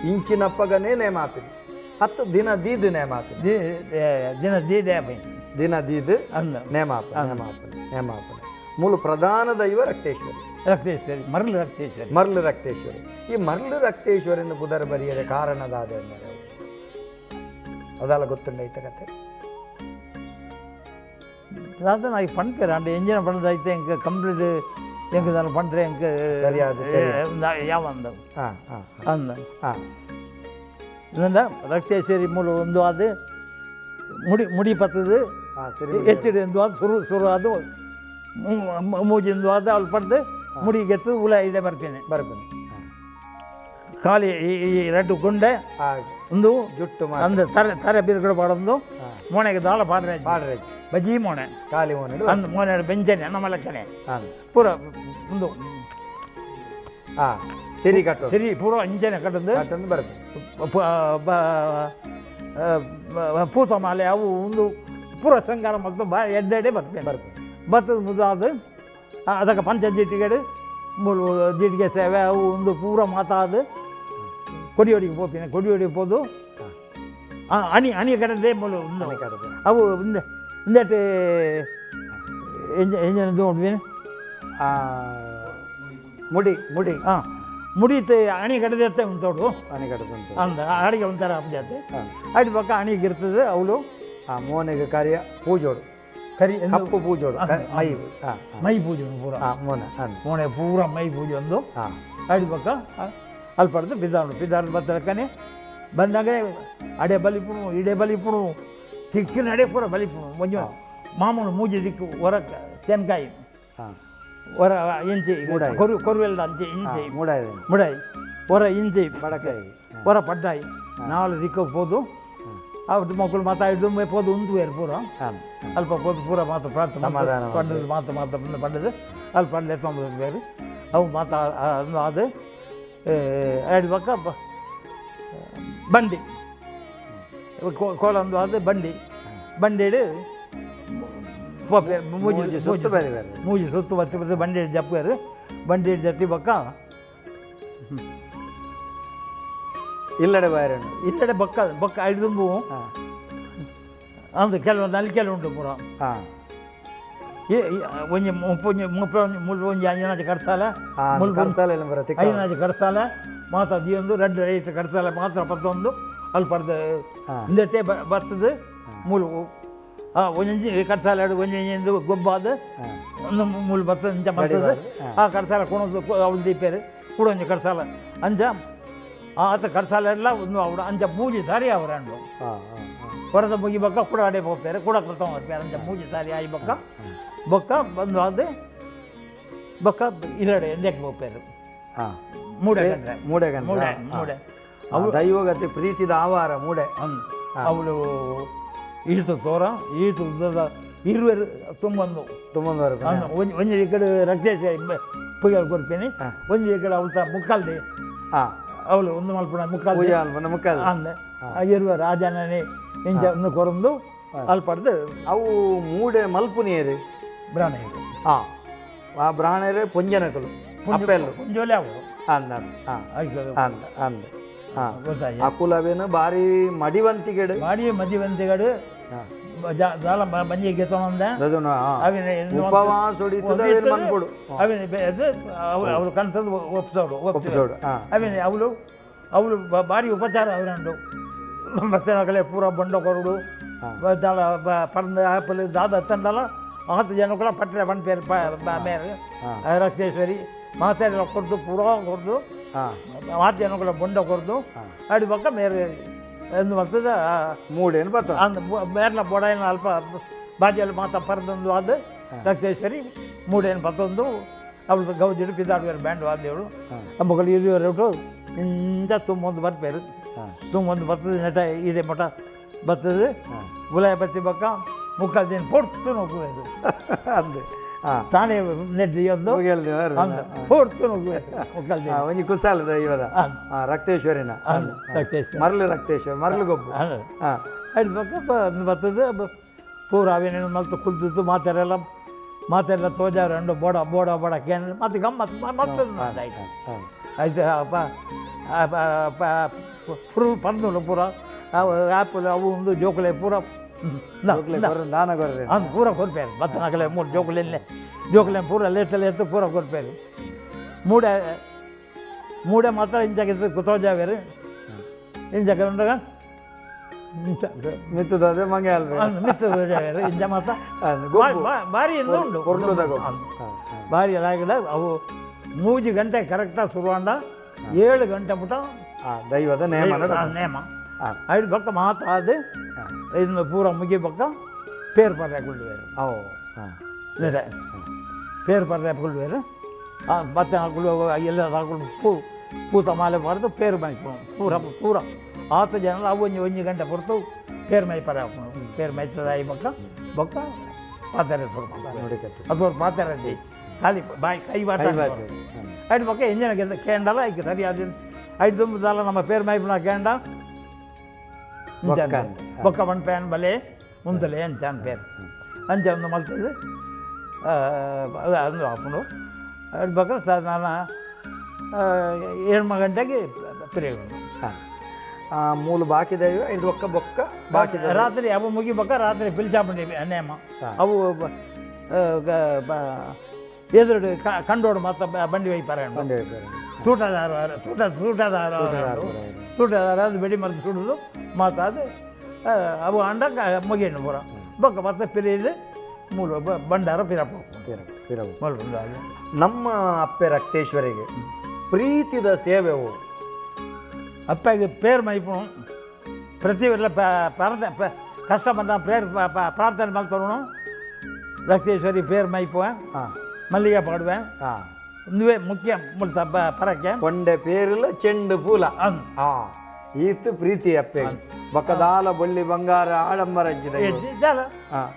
ಇಂಚಿನಪ್ಪಗನೇ ನೇಮ ಆಪಿನ ಹತ್ತು ದಿನ ದೀದ್ ನೇಮ ಆಪಿನ ದಿನ ದೀದೆ ಆಪಿನ ದಿನ ದೀದ್ ಅಂದ ನೇಮ ಆಪಿನ ನೇಮ ಆಪಿನ ನೇಮ ಆಪಿನ ಮೂಲು ಪ್ರಧಾನ ದೈವ ರಕ್ತೇಶ್ವರಿ ರಕ್ತೇಶ್ವರಿ ಮರಳು ರಕ್ತೇಶ್ವರಿ ಮರ್ಲು ರಕ್ತೇಶ್ವರಿ ಈ ಮರ್ಲು ರಕ್ತೇಶ್ವರಿನ ಪುದರ್ ಬರಿಯದೆ ಕಾರಣದಾದ ಎನ್ನರೆ ಅದಲ್ಲ ಗೊತ್ತುಂಡೈತ ಕತೆ அதாவது நான் பண்பேர் அந்த என்ஜினை பண்ணதாய்த்து எங்க கம்ப்ளீட் எங்க தானே பண்ணுறேன் எங்க சரியாது ಯಾವಂದ ಹಾಂ ಹಾಂ ಅಂದ ಹಾಂ ಇದನ್ನ ರಕ್ತೇಶ್ವರಿ ಮೂಲ ಒಂದು ಅದು ಮುಡಿ ಮುಡಿ ಪತ್ತದು ಸರಿ ಎಚ್ಚಡಿ ಒಂದು ಅದು ಸುರು ಸುರು ಅದು ಮೂಜಿಂದು ಅದು ಅಲ್ಲಿ ಪಡೆದು ಮುಡಿ ಗೆತ್ತು ಉಲ ಇಡೆ ಬರ್ತೀನಿ ಬರ್ತೀನಿ ಖಾಲಿ ಈ ರೆಡ್ಡು ಗುಂಡೆ ಒಂದು ಜುಟ್ಟು ಅಂದ ತರೆ ತರೆ ಬೀರ್ಗಡೆ ಪಾಡೊಂದು ಮೋನೆಗೆ ದಾಳ ಪಾಡ್ರೆ ಪಾಡ್ರೆ ಬಜ್ಜಿ ಮೋನೆ ಖಾಲಿ ಮೋನೆ ಅಂದ್ ಮೋನೆ ಬೆಂಜನೆ ನಮ್ಮ ಲೆಕ್ಕನೆ ಪೂರ ಒಂದು ಹಾಂ ತಿರಿ ಕಟ್ಟು ತಿರಿ ಪೂರ ಅಂಜನೆ ಕಟ್ಟದು ಕಟ್ಟಂದು ಬರ್ಬೇಕು ಪೂತ ಮಾಲೆ ಅವು ಒಂದು ಪೂರ ಶೃಂಗಾರ ಮತ್ತು ಬಾ ಎಡ್ಡೆಡೆ ಬರ್ತೇನೆ ಬರ್ಬೇಕು ಬರ್ತದೆ ಮುದ್ದಾದ ಅದಕ್ಕೆ ಪಂಚ ಜೀಟಿಗೆಡು ಮೂಲು ಜೀಟಿಗೆ ಸೇವೆ ಅವು ಒಂದು ಪೂರ ಮಾತಾದು ಕೊಡಿಯೋಡಿಗೆ ಪೋಪಿನ ಕೊಡಿಯೋಡಿಗೆ ಪೋದು ಅಣಿ ಅಣಿ ಕಡೆದೇ ಮೂಲು ಒಂದು ಅವು ಇಂದ ಇಂದಟ್ ಎಂಜನ ನೋಡ್ತೀನಿ ಮುಡಿ ಮುಡಿ ಹಾಂ ಮುಡಿತು ಅಣಿ ಕಡೆದೇ ಉಂಟೋಡು ಅಣಿ ಕಡೆದು ಉಂಟು ಅಂದ ಅಡಿಗೆ ಒಂಥರ ಜಾತಿ ಅಡಿ ಪಕ್ಕ ಅಣಿಗೆ ಇರ್ತದೆ ಅವಳು ಆ ಮೋನೆಗೆ ಕಾರ್ಯ ಪೂಜೋಡು ಕರಿ ಕಪ್ಪು ಪೂಜೋಡು ಮೈ ಮೈ ಪೂಜೆ ಪೂರ ಮೋನೆ ಪೂರ ಮೈ ಪೂಜೆ ಒಂದು ಅಡಿ ಪಕ್ಕ ಅಲ್ಲಿ ಪಡೆದು ಬಿದ್ದಾಡು ಬಿದ್ದಾಡು ಬತ್ತಲಕ್ಕನೆ ಬಂದಾಗ ಅಡೆ ಬಲಿಪುಣು ಇಡೆ ಬಲಿಪುಣು ತಿಕ್ಕಿನ ಅಡೆ ಪೂರ ಬಲಿಪುಣು ಒಂಜಿ ಮಾಮೂಲು ಮೂಜಿ ದಿಕ್ಕು ಹೊರ ತೆನ್ಕಾಯಿ ಹೊರ ಇಂಚಿ ಕೊರು ಕೊರುವೆಲ್ಲ ಅಂಚೆ ಇಂಚಿ ಮುಡಾಯಿ ಹೊರ ಇಂಚಿ ಬಡಕಾಯಿ ಹೊರ ಪಡ್ಡಾಯಿ ನಾಲ್ಕು ದಿಕ್ಕು ಪೋದು ಅವ್ರದ್ದು ಮಕ್ಕಳು ಮಾತಾಡಿದ್ದು ಪೋದು ಉಂಟು ಪೂರ ಅಲ್ಪ ಪೋದು ಪೂರ ಮಾತು ಪ್ರಾರ್ಥನೆ ಪಂಡದು ಮಾತು ಮಾತು ಪಂಡದು ಅಲ್ಲಿ ಪಂಡ ಎತ್ತೊಂಬತ್ತು ಬೇರೆ ಅವು ಮಾತಾ ಅದು ಎರಡು ಪಕ್ಕ ಬಂಡಿ ಕೋಲಂದು ಅದು ಬಂಡಿ ಬಂಡಿಡು ಮೂಜಿ ಸುತ್ತು ಮೂಜಿ ಸುತ್ತು ಬತ್ತಿ ಬತ್ತು ಬಂಡಿ ಜಪ್ಪೇರು ಬಂಡಿ ಜತ್ತಿ ಪಕ್ಕ ಇಲ್ಲಡೆ ಬಾಯರಣ್ಣು ಇಲ್ಲಡೆ ಬೊಕ್ಕ ಬೊಕ್ಕ ಐದು ಅಂದು ಕೆಲವೊಂದು ಅಲ್ಲಿ ಕೆಲವುಂಟು ಪೂರ ಒಂಜಿ ಮುಪ್ಪೊಂಜಿ ಮುಪ್ಪ ಮುಲ್ಪ ಒಂಜಿ ಅಂಜನಾಜಿ ಕಡ್ಸಾಲ ಮುಲ್ಪ ಐನಾಜಿ ಕಡ್ಸಾಲ ಮಾತ್ರ ದಿಯೊಂದು ರಡ್ಡು ರೈತ ಕಡ್ಸಾಲ ಮಾತ್ರ ಪತ್ತೊಂದು ಅಲ್ಲಿ ಪಡ್ದು ಇಂದಟ್ಟೆ ಬರ್ತದೆ ಮೂಲು ಒಂಜಿ ಕಡ್ಸಾಲ ಒಂಜಿ ಗೊಬ್ಬಾದ ಒಂದು ಮೂಲು ಬರ್ತದೆ ಇಂಚ ಬರ್ತದೆ ಆ ಕಡ್ಸಾಲ ಕೊಣದು ಅವಳು ದೀಪೇರು ಕೂಡ ಒಂಜಿ ಕಡ್ಸಾಲ ಅಂಚ ಆತ ಕಡ್ಸಾಲ ಎಲ್ಲ ಒಂದು ಅವಡು ಅಂಚ ಮೂಜಿ ಸಾರಿ ಅವರಂಡು ಹೊರದ ಮುಗಿ ಬಕ್ಕ ಕೂಡ ಅಡೆ ಹೋಗ್ತಾರೆ ಕೂಡ ಬರ್ತಾರೆ ಅಂಚ ಮೂಜಿ ಸಾರಿ ಆಯಿ ಬಕ್ಕ ಬೊಕ್ಕ ಬಂದು ಅದು ಬೊಕ್ಕ ಇಲ್ಲಡೆ ಎಂದಕ್ಕೆ ಹೋಗ್ತಾರೆ ಮೂಡೆ ಮೂಡೆ ಮೂಡೆ ಮೂಡೆ ಅವಳು ದೈವಗತಿ ಪ್ರೀತಿದ ಆವಾರ ಮೂಡೆ ಅವಳು ಈತು ತೋರ ಈತು ಉದ್ದದ ಇರುವೆರು ತುಂಬೊಂದು ತುಂಬೊಂದು ಒಂಜಿ ಒಂಜಿ ಈ ಕಡೆ ರಕ್ತೇಶ ಪೂಜೆ ಕೊಡ್ತೀನಿ ಒಂಜಿ ಈ ಕಡೆ ಅವಳ ಮುಕ್ಕಾಲ್ದಿ ಅವಳು ಒಂದು ಮಲ್ಪುಣ ಮುಕ್ಕಾಲ್ ಮುಕ್ಕಾಲ್ ಅಂದೆ ಇರುವ ರಾಜನೇ ಇಂಚ ಒಂದು ಕೊರಂದು ಅಲ್ಲಿ ಪಡೆದು ಅವು ಮೂಡೆ ಮಲ್ಪುನಿಯರು ಬ್ರಾಹ್ಮಣರು ಹಾಂ ಆ ಬ್ರಾಹ್ಮಣರೇ ಪುಂಜನಕಲು ಅಪ್ಪೆಲ್ಲು ಪುಂಜೋಲೆ ಅವರು ಅಂದ ಅಂದ ಅಂದ ಹಾಂ ಅಕುಲವೇನು ಭಾರಿ ಮಡಿವಂತಿಗೆಡು ಭಾರಿ ಮಡಿವಂತಿಗೆಡು ದಾಲ ಮಂಜಿಗೆ ತೊಗೊಂಡೆ ಉಪವಾಸ ಹೊಡಿತದ ಮನ್ಕೊಡು ಅವಿನ ಅವಳು ಕಣ್ತದ್ದು ಒಪ್ಸೋಡು ಒಪ್ಸೋಡು ಅವಿನ ಅವಳು ಅವಳು ಭಾರಿ ಉಪಚಾರ ಅವರಂಡು ಮತ್ತೆ ನಕಲೆ ಪೂರ ಬಂಡ ಕೊರಡು ದಾಲ ಪರಂದ ಆಪಲ್ ದಾದ ತಂಡಲ ಆತ ಜನಕ್ಕೂ ಪಟ್ಟರೆ ಬಣ್ಪೇರು ಮೇರೆ ರಕ್ತೇಶ್ವರಿ ಮಾತೆಲ್ಲ ಕೊಡ್ದು ಪೂರಾ ಕೊಡ್ದು ಆತ ಜನಕ್ಕೂ ಬೊಂಡ ಕೊಡ್ದು ಅಡಿ ಪಕ್ಕ ಮೇರೆ ಎಂದು ಬರ್ತದೆ ಮೂಡೇನು ಬರ್ತದೆ ಅಂದ ಮೇರ್ಲ ಬೊಡೈನ ಅಲ್ಪ ಬಾಜಿಯಲ್ಲಿ ಮಾತ ಪರದೊಂದು ಅದು ರಕ್ತೇಶ್ವರಿ ಮೂಡೇನು ಬತ್ತೊಂದು ಅವಳು ಗೌಜಿಡು ಪಿದಾಡುವರು ಬ್ಯಾಂಡ್ ವಾದ್ಯಗಳು ಮಗಳು ಇರುವರು ಇಂಥ ತುಂಬೊಂದು ಬರ್ಪೇರು ತುಂಬೊಂದು ಬರ್ತದೆ ನೆಟ ಇದೆ ಮಠ ಬರ್ತದೆ ಗುಲಾಬಿ ಬತ್ತಿ ಬಕ್ಕ ಮುಕ್ಕಾಲು ದಿನ ಪೊಡ್ತು ನೋಕುವುದು ಅಂದೆ ತಾನೇ ನೆಡ್ದಿ ಒಂದು ಪೊಡ್ತು ನೋಕುವುದು ಮುಕ್ಕಾಲು ದಿನ ಒಂಜಿ ಕುಸಾಲದ ಇವರ ರಕ್ತೇಶ್ವರಿನ ರಕ್ತೇಶ್ವರಿ ಮರಳು ರಕ್ತೇಶ್ವರಿ ಮರಳು ಗೊಬ್ಬು ಅದ್ರ ಪಕ್ಕ ಬರ್ತದೆ ಪೂರ ಅವೇನೇನು ಮಲ್ತು ಕುಲ್ತಿತ್ತು ಮಾತಾರೆಲ್ಲ ಮಾತೆಲ್ಲ ತೋಜಾರು ಬೋಡ ಬೋಡ ಬೋಡ ಕೇಂದ್ರ ಮತ್ತೆ ಗಮ್ಮತ್ತು ಮತ್ತೊಂದು ಆಯ್ತು ಆಯ್ತು ಪೂರ ಪಂದುಲು ಪೂರ ಆ್ಯಪಲ್ ಅವು ಒಂದು ಜೋಕುಲೆ ಪೂರ ಅಂದು ಪೂರ ಕೊರ್ಪೇರು ಮತ್ತೆ ನಕಲೆ ಮೂರು ಜೋಕುಲೆನ್ನೆ ಜೋಕುಲೆ ಪೂರ ಲೇತ ಲೇತು ಪೂರ ಕೊರ್ಪೇರು ಮೂಡೆ ಮೂಡೆ ಮಾತ್ರ ಇಂಚಕ್ಕೆ ತೋಜಾವೇರು ಇಂಚಕ್ಕೆ ಉಂಡಾಗ ಮಿತ್ತದ ಮಂಗೆ ಮಿತ್ತದ ಇಂಚ ಮಾತ್ರ ಭಾರಿ ಉಂಟು ಭಾರಿ ಎಲ್ಲ ಅವು ಮೂಜಿ ಗಂಟೆ ಕರೆಕ್ಟಾಗಿ ಶುರುವಾಂಡ 7 ಗಂಟೆ ಮುಟ ದೈವದ ನೇಮ ನೇಮ ಐದು ಪಕ್ಕ ಮಾತ್ರ ಅದು ಇದನ್ನು ಪೂರ ಮುಗಿ ಪಕ್ಕ ಪೇರು ಪರ್ರೆ ಕೊಳ್ಳುವೇರು ಪೇರು ಪರ್ರೆ ಕೊಳ್ಳುವೇರು ಮತ್ತೆ ಹಾಕೊಳ್ಳುವ ಎಲ್ಲ ಹಾಕೊಂಡು ಪೂ ಪೂತ ಮಾಲೆ ಬಾರ್ದು ಪೇರು ಮೈಪು ಪೂರ ಪೂರ ಆತ ಜನ ಅವು ಒಂಜಿ ಒಂಜಿ ಗಂಟೆ ಹೊರತು ಪೇರು ಮೈ ಪರ ಹಾಕೊಂಡು ಪೇರು ಮೈತದ ಈ ಬಕ್ಕ ಬೊಕ್ಕ ಪಾತಾರೆ ಅದು ಪಾತಾರೆ ಖಾಲಿ ಬಾಯಿ ಕೈ ಬಾಟ ಐದು ಪಕ್ಕ ಇಂಜಿನ ಕೇಂಡಲ್ಲ ಈಗ ಸರಿ ಅದು ಐದು ತುಂಬಿದಲ್ಲ ನಮ್ಮ ಪೇರು ಮೈಪುನ ಕೇಂಡ ಬೊಕ್ಕ ಒನ್ ಪ್ಯಾನ್ ಬಲೆ ಮುಂದಲೆ ಅಂಚ ಪೇರು ಅಂಚ ಒಂದು ಮಲ್ತದೆ ಅದು ಹಾಕೊಂಡು ಅದ್ರ ಬಕ್ಕ ನಾನು 7 ಗಂಟೆಗೆ ಪ್ರಯೋಗ ಮೂಲ ಬಾಕಿದೆಯೋ ಇದು ಒಕ್ಕ ಬೊಕ್ಕ ಬಾಕಿದೆ ರಾತ್ರಿ ಅವು ಮುಗಿಬೇಕ ರಾತ್ರಿ ಪಿಲ್ಚಾಪಂಡಿ ನೇಮ ಅವು ಎದುರು ಕಂಡೋಡು ಮತ್ತೆ ಬಂಡಿ ಒಯ್ಪಾರ ತೂಟದಾರ ತೂಟ ತೂಟದಾರ ತೂಟದಾರ ಅದು ಬೆಡಿ ಮರದ ಸುಡುದು ಮತ್ತು ಅದು ಅವು ಅಂಡ ಮುಗಿಯನ್ನು ಪೂರ ಬೊಕ್ಕ ಮತ್ತೆ ಪಿರಿದು ಮೂಲ ಬಂಡಾರ ಪಿರಪ್ಪ ಪಿರವು. ಮಲ್ಪುಂಡು. ನಮ್ಮ ಅಪ್ಪೆ ರಕ್ತೇಶ್ವರಿಗೆ ಪ್ರೀತಿದ ಸೇವೆ ಅವು. ಅಪ್ಪಗೆ ಪೇರ್ ಮೈಪುಣು ಪ್ರತಿ ಪ್ರಾರ್ಥನೆ, ಕಷ್ಟ ಬಂದ ಪ್ರೇರ್ ಪ್ರಾರ್ಥನೆ ಮಲ್ತೊನು. ರಕ್ತೇಶ್ವರಿ ಪೇರ್ ಮೈಪುವ, ಮಲ್ಲಿಗೆ ಪಾಡುವೆ. ಇಂದುವೆ ಮುಖ್ಯ ಮುಲ್ತ ಪರಕ್ಕೆ. ಕೊಂಡೆ ಪೇರುಲ ಚೆಂಡು ಪೂಲ. ಈತು ಪ್ರೀತಿ ಅಪ್ಪೆ. ಬಕ್ಕದಾಲ ಬೊಳ್ಳಿ ಬಂಗಾರ ಆಡಂಬರ ಹಂಚಿದ ಇವು.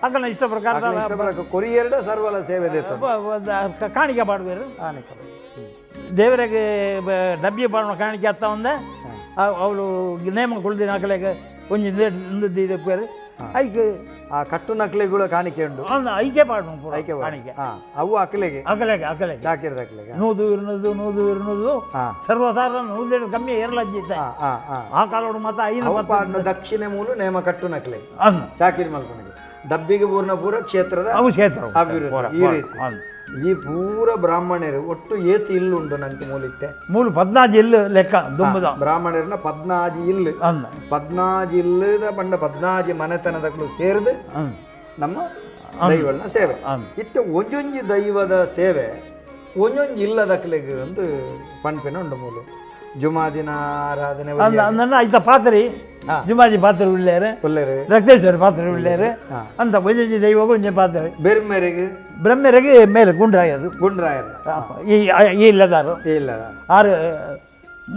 ಅಕಲ್ನ ಇಷ್ಟ ಪ್ರಕಾರ. ಅಕಲ್ನ ಇಷ್ಟ ಪ್ರಕಾರ ಕೊರಿಯರ್ಡ ಸರ್ವಲ ಸೇವೆ ದೇತ. ಕಾಣಿಕೆ ಪಾಡುವೆರು. ಕಾಣಿಕೆ. ದೇವರಿಗೆ ಡಬ್ಬಿ ಪಾಡುವ ಕಾಣಿಕೆ ಅತ್ತ ಒಂದೆ ಅವಳು ನೇಮ ಕುಳ್ದಿನ ಅಕಲೆಗೆ ಒಂಜಿ ದೀಪೇರು ಐಕ್. ಆ ಕಟ್ಟು ನಕ್ಲೆಗಳ ಕಾಣಿಕೆ ಉಂಡು. ಐಕೆ ಪಾಡುವ. ಐಕೆ ಪಾಡುವ. ಕಾಣಿಕೆ. ಅವು ಅಕಲೆಗೆ. ಅಕಲೆಗೆ ಅಕಲೆಗೆ. ಜಾಕಿರದ ಅಕಲೆಗೆ. 100 200 100 200 ಸರ್ವಸಾಧಾರಣ 100 ಕಮ್ಮಿ ಏರ್ಲಜ್ಜಿತ್ತ. ಆ ಕಾಲೋಡು ಮಾತ್ರ ಐನು. ಅವು ಪಾಡಿನ ದಕ್ಷಿಣೆ ಮೂಲು ನೇಮ ಕಟ್ಟು ನಕ್ಲೆ ಚಾಕಿರಿ ಮಲ್ಪನಿಗೆ ಡಬ್ಬಿಗೆ ಪೂರ್ಣ ಪೂರ ಕ್ಷೇತ್ರದ ಅವು ಕ್ಷೇತ್ರ ಅಭಿವೃದ್ಧಿ ಈ ರೀತಿ. ಈ ಪೂರ ಬ್ರಾಹ್ಮಣರು ಒಟ್ಟು ಏತಿ ಇಲ್ಲು ಉಂಟು ನಂಗೆ ಮೂಲಿತ್ತೆ. ಮೂಲು 14 ಇಲ್ಲು ಲೆಕ್ಕ ದುಂಬುದ. ಬ್ರಾಹ್ಮಣರನ್ನ 14 ಇಲ್ಲು. 14 ಇಲ್ಲದ ಪಂಡ 14 ಮನೆತನದಕ್ಕೂ ಸೇರಿದು ನಮ್ಮ ದೈವನ ಸೇವೆ. ಇತ್ತ ಒಂಜೊಂಜಿ ದೈವದ ಸೇವೆ ಒಂಜೊಂಜಿ ಇಲ್ಲದಕ್ಲೆಗ್ ಒಂದು ಪಣ್ಪಿನ ಉಂಡು ಮೂಲು. ಜುಮಾದಿನ ಆರಾಧನೆ ಐತ ಪಾತ್ರಿ ಜುಮಾದಿ ಪಾತ್ರೆ ಉಳ್ಳೇರು, ರಕ್ತೇಶ್ವರಿ ಪಾತ್ರೆ ಉಳ್ಳೇರು ಅಂತ ಒಂಜೊಂಜಿ ದೈವಗೂ ಒಂಜಿ ಪಾತ್ರೆ. ಬೆರ್ಮೆರೆಗ್ ಬ್ರಹ್ಮರಿಗೆ ಮೇಲೆ ಗುಂಡ್ರಾಯರು. ಗುಂಡ್ರಾಯರು ಈ ಇಲ್ಲದಾರು. ಇಲ್ಲದ ಆರು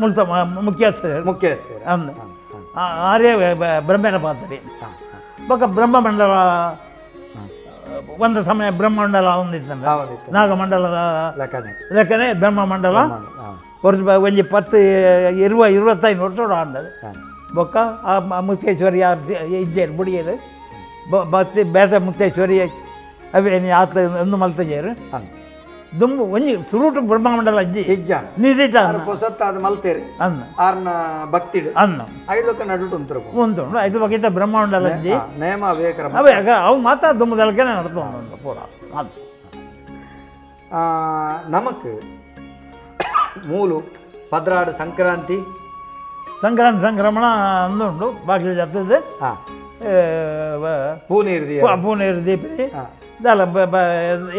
ಮುಲ್ತ ಮುಖ್ಯಸ್ಥರು. ಮುಖ್ಯಸ್ಥರು ಆರೇ ಬ್ರಹ್ಮನ ಪಾತ್ರೆ. ಬೊಕ್ಕ ಬ್ರಹ್ಮಮಂಡಲ ಒಂದು ಸಮಯ ಬ್ರಹ್ಮಮಂಡಲ ಒಂದಿತ್ತು, ನಾಗಮಂಡಲದ ಲೆಕ್ಕನೆ ಬ್ರಹ್ಮಮಂಡಲ ವರ್ಷ ಒಂಜಿ 10 20 25 ವರ್ಷ ಆಂಡದು. ಬೊಕ್ಕ ಆ ಮುತ್ತೇಶ್ವರಿ ಇಜ್ಜೇರು ಬುಡಿಯರು ಬತ್ತಿ ಬೇತೆ ಮುತ್ತೇಶ್ವರಿ ಅವೇನು ಆತ ಒಂದು ಮಲ್ತಜೇರು ದುಂಬು ಒಂಜಿ ಸುರುಟು ಬ್ರಹ್ಮಮಂಡಲ ಅಜ್ಜಿ ಇಜ್ಜ ನಿರಿಟ ಪೊಸತ್ತ ಅದು ಮಲ್ತೇರಿ ಅನ್ನ ಆರ್ನ ಭಕ್ತಿಡು ಅನ್ನ ಐದಕ್ಕ ನಡುಟು ಉಂಟು ಉಂಟು. ಐದು ಬಗ್ಗಿತ ಬ್ರಹ್ಮಮಂಡಲ ಅಜ್ಜಿ ನೇಮ ಅವೇ ಕ್ರಮ ಅವೇ ಅವು ಮಾತ್ರ ದುಂಬುದಲ್ಕೆನೆ ನಡ್ತು ಪೂರ. ಅದು ನಮಕ್ ಮೂಲು 16 ಸಂಕ್ರಾಂತಿ ಸಂಕ್ರಾಂತಿ ಸಂಕ್ರಮಣ ಅಂದುಂಡು ಬಾಕಿ ಜತ್ತದ ಪೂನೀರು ಪೂನೀರು ದೀಪಿ ದಾಲ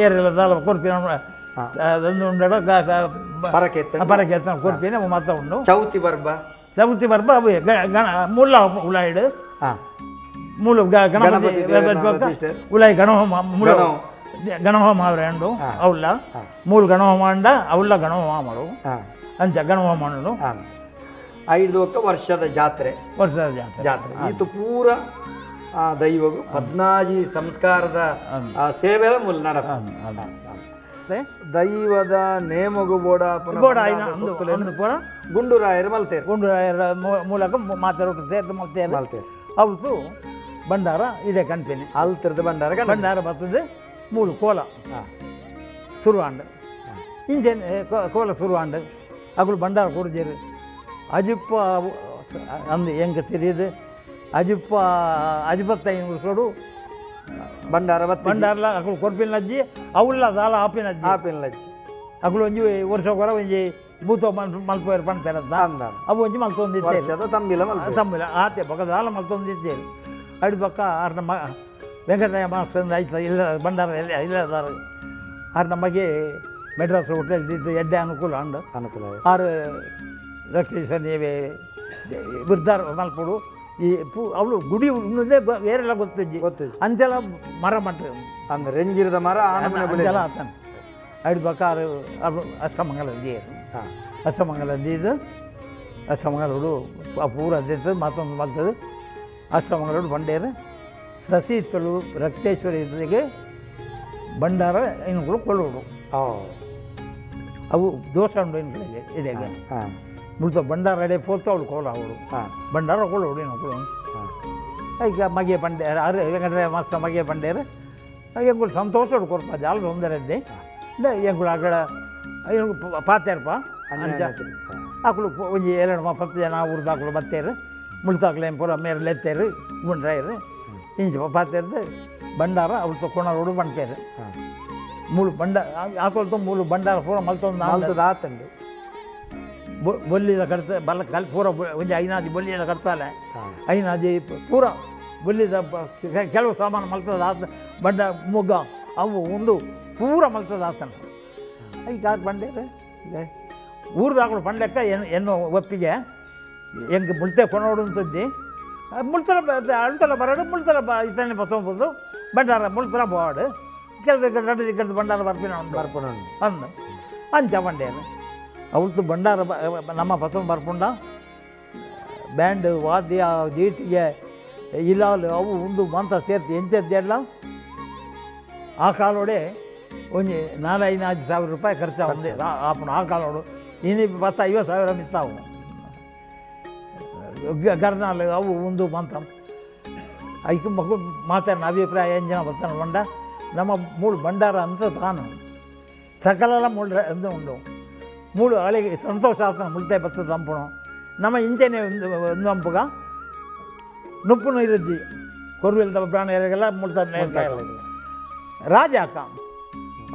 ಏರೆಲ್ಲ ದಾಲ ಕೊರ್ಪಿನ ಉಂಡಡ ಪರಕೆ ಪರಕೆ ಕೊರ್ಪಿನ ಮಾತ್ರ ಉಂಡು. ಚೌತಿ ಪರ್ಬ ಚೌತಿ ಪರ್ಬ ಅವು ಗಣ ಮೂಲ ಉಳಾಯಿಡು ಮೂಲ ಗಣಪತಿ ಉಳಾಯಿ ಗಣಹೋಮ ಮೂಲ ಗಣಹೋಮ ಅವರೇ ಉಂಡು ಅವಲ್ಲ ಮೂಲ ಗಣಹೋಮ ಅಂಡ ಅವಲ್ಲ ಗಣಹೋಮ ಮಾಡು ಅಂಚ ಗಣಹೋಮ ಉಂಡು. 5 ವರ್ಷದ ಜಾತ್ರೆ ವರ್ಷದ ಜಾತ್ರೆ ಜಾತ್ರೆ ಈತು ಪೂರ ಆ ದೈವಗು 14 ಸಂಸ್ಕಾರದ ಸೇವೆ ಮೂಲ ನಡ ದೈವದ ನೇಮಗು ಬೋಡ ಗುಂಡುರಾಯರು ಮಲ್ತೇರು ಗುಂಡುರಾಯರ ಮೂಲಕ ಮಾತಾಡೋದು ಸೇರ್ದು ಮಲ್ತೇರು ಮಲ್ತೇರು ಅವತ್ತು ಭಂಡಾರ ಇದೆ ಕಣ್ತೀನಿ ಅಲ್ತಿರದ ಭಂಡಾರ ಭಂಡಾರ ಬರ್ತದೆ ಮೂಲ ಕೋಲ ಶುರುವಾಂಡು ಇಂಚೆ ಕೋಲ ಶುರುವಾಂಡು ಅಗಳು ಭಂಡಾರ ಕೊಡ್ಜೇರು ಅಜಿಪ್ಪ ಅಂದು ಹೆಂಗೆ ತಿಳಿದು ಅಜಿಪ್ಪ ಅಜಿಪತ್ತೈದು ವರ್ಷೋಡು ಭಂಡಾರ ಭಂಡಾರಲ ಅಗಳು ಕೊರ್ಪಿನ ಅಜ್ಜಿ ಅವುಲ್ಲ ಸಾಲ ಆಪಿನ ಅಜ್ಜಿ ಆಪಿನ ಅಜ್ಜಿ ಅಗಳು ಒಂಜಿ ವರ್ಷ ಕೊರ ಒಂಜಿ ಭೂತ ಮಲ್ಪೋರು ಪಣ್ತಾರೆ ಅವು ಒಂಜಿ ಮಲ್ತೊಂದಿದ್ದೇವೆ ತಂಬಿಲ ತಂಬಿಲ ಆತೆ ಪಕ್ಕ ಸಾಲ ಮಲ್ತೊಂದಿದ್ದೇವೆ ಅಡಿ ಪಕ್ಕ ಆರ್ನ ಮ ವೆಂಕಟಯ್ಯ ಮಾಸ್ತಂದು ಆಯ್ತು ಇಲ್ಲ ಭಂಡಾರ ಇಲ್ಲ ಇಲ್ಲದಾರ ಆರ್ ನಮಗೆ ಮೆಡ್ರಾಸ್ ಹೋಟೆಲ್ ಇದ್ದು ಎಡ್ಡೆ ಅನುಕೂಲ ಅಂಡು ಅನುಕೂಲ ಆರು ರಕ್ತೇಶ್ವರ ನೀವೇ ವೃದ್ಧಾರ ಮಲ್ಪಡು ಈ ಪೂ ಅವಳು ಗುಡಿ ಉಣ್ಣದೇ ಬೇರೆಲ್ಲ ಗೊತ್ತಿಜ್ಜಿ ಗೊತ್ತಿಜ್ಜಿ. ಅಂಚಲ ಮರ ಮಟ್ಟ ಅಂದ್ರೆ ರೆಂಜಿರದ ಮರ ಆನಮನೆ ಬೆಳೆ ಅಂಚಲ ಆತನ ಅಡಿ ಪಕ್ಕ ಆರು ಅವಳು ಅಷ್ಟಮಂಗಲ ದೇರು ಅಷ್ಟಮಂಗಲ ದೀದು ಅಷ್ಟಮಂಗಲೋಡು ಪೂರ ಅದಿತ್ತು ಮತ್ತೊಂದು ಮಲ್ತದು ಅಷ್ಟಮಂಗಲೋಡು ಬಂಡೇರು ಸಸಿ ತುಳು ರಕ್ತೇಶ್ವರಿ ಜೊತೆಗೆ ಭಂಡಾರ ಇನ್ಗಳು ಕೊಳ್ಳೋಡು ಅವು ದೋಷ ಉಂಡು ಇನ್ಗಳಿಗೆ ಇಡೆಗೆ ಮುಳ್ತ ಭಂಡಾರ ಅಡೆ ಪೋತು ಅವಳು ಕೋಲ ಅವಳು ಭಂಡಾರ ಕೊಳ್ಳೋಡು ಇನ್ಗಳು ಈಗ ಮಗೆ ಬಂಡೇರು ಆರು ವೆಂಕಟರಾಯ ಮಾಸ್ತ ಮಗೆ ಬಂಡೇರು ಎಂಗುಳು ಸಂತೋಷ ಕೊರ್ಪ ಜಾಲ ತೊಂದರೆ ಇದ್ದೆ ಎಂಗುಳು ಅಗಡ ಪಾತೇರ್ಪ ಅಂಚ ಆಕಳು ಒಂಜಿ ಎರಡು 10 ಜನ ಊರ್ದಾಕಳು ಬತ್ತೇರು ಮುಳ್ತಾಕ್ಲು ಏನು ಪೂರ ಮೇರೆ ಲೆತ್ತೇರು ಗುಂಡ್ರಾಯರು ಇಂಚ ಪಾತೇರ್ದು ಭಂಡಾರ ಅವಳು ಕೊಣರೋಡು ಬಂಟೇರು ಮೂಲು ಬಂಡ ಆಕೊಳ್ತು ಮೂಲು ಭಂಡಾರ ಪೂರ ಮಲ್ತೊಂದು ಮಲ್ತದ ಆತಂಡು ಬೊಲ್ಲಿದ ಕಡ್ತ ಬಲ್ಲ ಕಲ್ ಪೂರ ಒಂಜಿ ಐನಾಜಿ ಬೊಲ್ಲಿದ ಕಡ್ತಾಲೆ ಐನಾಜಿ ಪೂರ ಬೊಲ್ಲಿದ ಕೆಲವು ಸಾಮಾನು ಮಲ್ತದ ಆತ ಬಂಡ ಮೊಗ್ಗ ಅವು ಒಂದು ಪೂರ ಮಲ್ತದ ಆತನ. ಈಗ ಬಂಡೇರು ಊರ್ದಾಕಳು ಪಂಡ್ಲೆಕ್ಕ ಎನ್ನು ಒಪ್ಪಿಗೆ ಹೆಂಗೆ ಮುಳ್ತೆ ಕೊನೋಡು ಅಂತದ್ದಿ ಮುಳ್ತಲ ಅಳ್ತಲ ಬರಡು ಮುಳ್ತಲ ಬ ಇತನೆ ಬತ್ತೊಂಬುದು ಬಂಡಾರ ಮುಳ್ತಲ ಬೋಡು ಕೆಲವು ರಡ್ಡು ದಿಕ್ಕಡ್ದು ಬಂಡಾರ ಬರ್ಪಿನ ಉಂಡು ಬರ್ಪಣ ಅಂದು ಅಂಚ ಬಂಡೇನು ಅವಳ್ತು ಬಂಡಾರ ನಮ್ಮ ಪಸಂದ್ ಬರ್ಪುಂಡ ಬ್ಯಾಂಡ್ ವಾದ್ಯ ಜೀಟಿಗೆ ಇಲಾಲು ಅವು ಒಂದು ಮಂತ ಸೇರ್ತಿ ಎಂಚದ್ದೆಲ್ಲ ಆ ಕಾಲೋಡೆ ಒಂಜಿ ನಾಲ್ ಐದು ಐದು ಸಾವಿರ ರೂಪಾಯಿ ಖರ್ಚಾಗುತ್ತೆ ಆಪುಣ ಆ ಕಾಲೋಡು. ಇನ್ನು 10-50 ಸಾವಿರ ಮಿತ್ತಾವು ಗರ್ನಾಲು ಅವು ಒಂದು ಮಂತ ಐಕ್ ಮಗು ಮಾತಾಡಿನ ಅಭಿಪ್ರಾಯ ಎಂಜಿನ ಬರ್ತಾನೆ ಬಂಡ ನಮ್ಮ ಮೂಳು ಬಂಡಾರ ಅಂತ ತಾನು ಸಕಲಲ ಮೂಳು ಎಂದು ಉಂಡು ಮೂಳು ಅಳಿಗೆ ಸಂತೋಷ ಆತನ ಮುಳ್ತೆ ಬತ್ತದ ತಂಪುಣು ನಮ್ಮ ಇಂಚೆನೆ ಒಂದು ಒಂದು ಅಂಪುಗ ನುಪ್ಪುನು ಇರುಜ್ಜಿ ಕೊರ್ವಿಲ್ದ ಪ್ರಾಣಿಗಳಿಗೆಲ್ಲ ಮುಳ್ತಾನೆ ರಾಜ ಅಕ್ಕ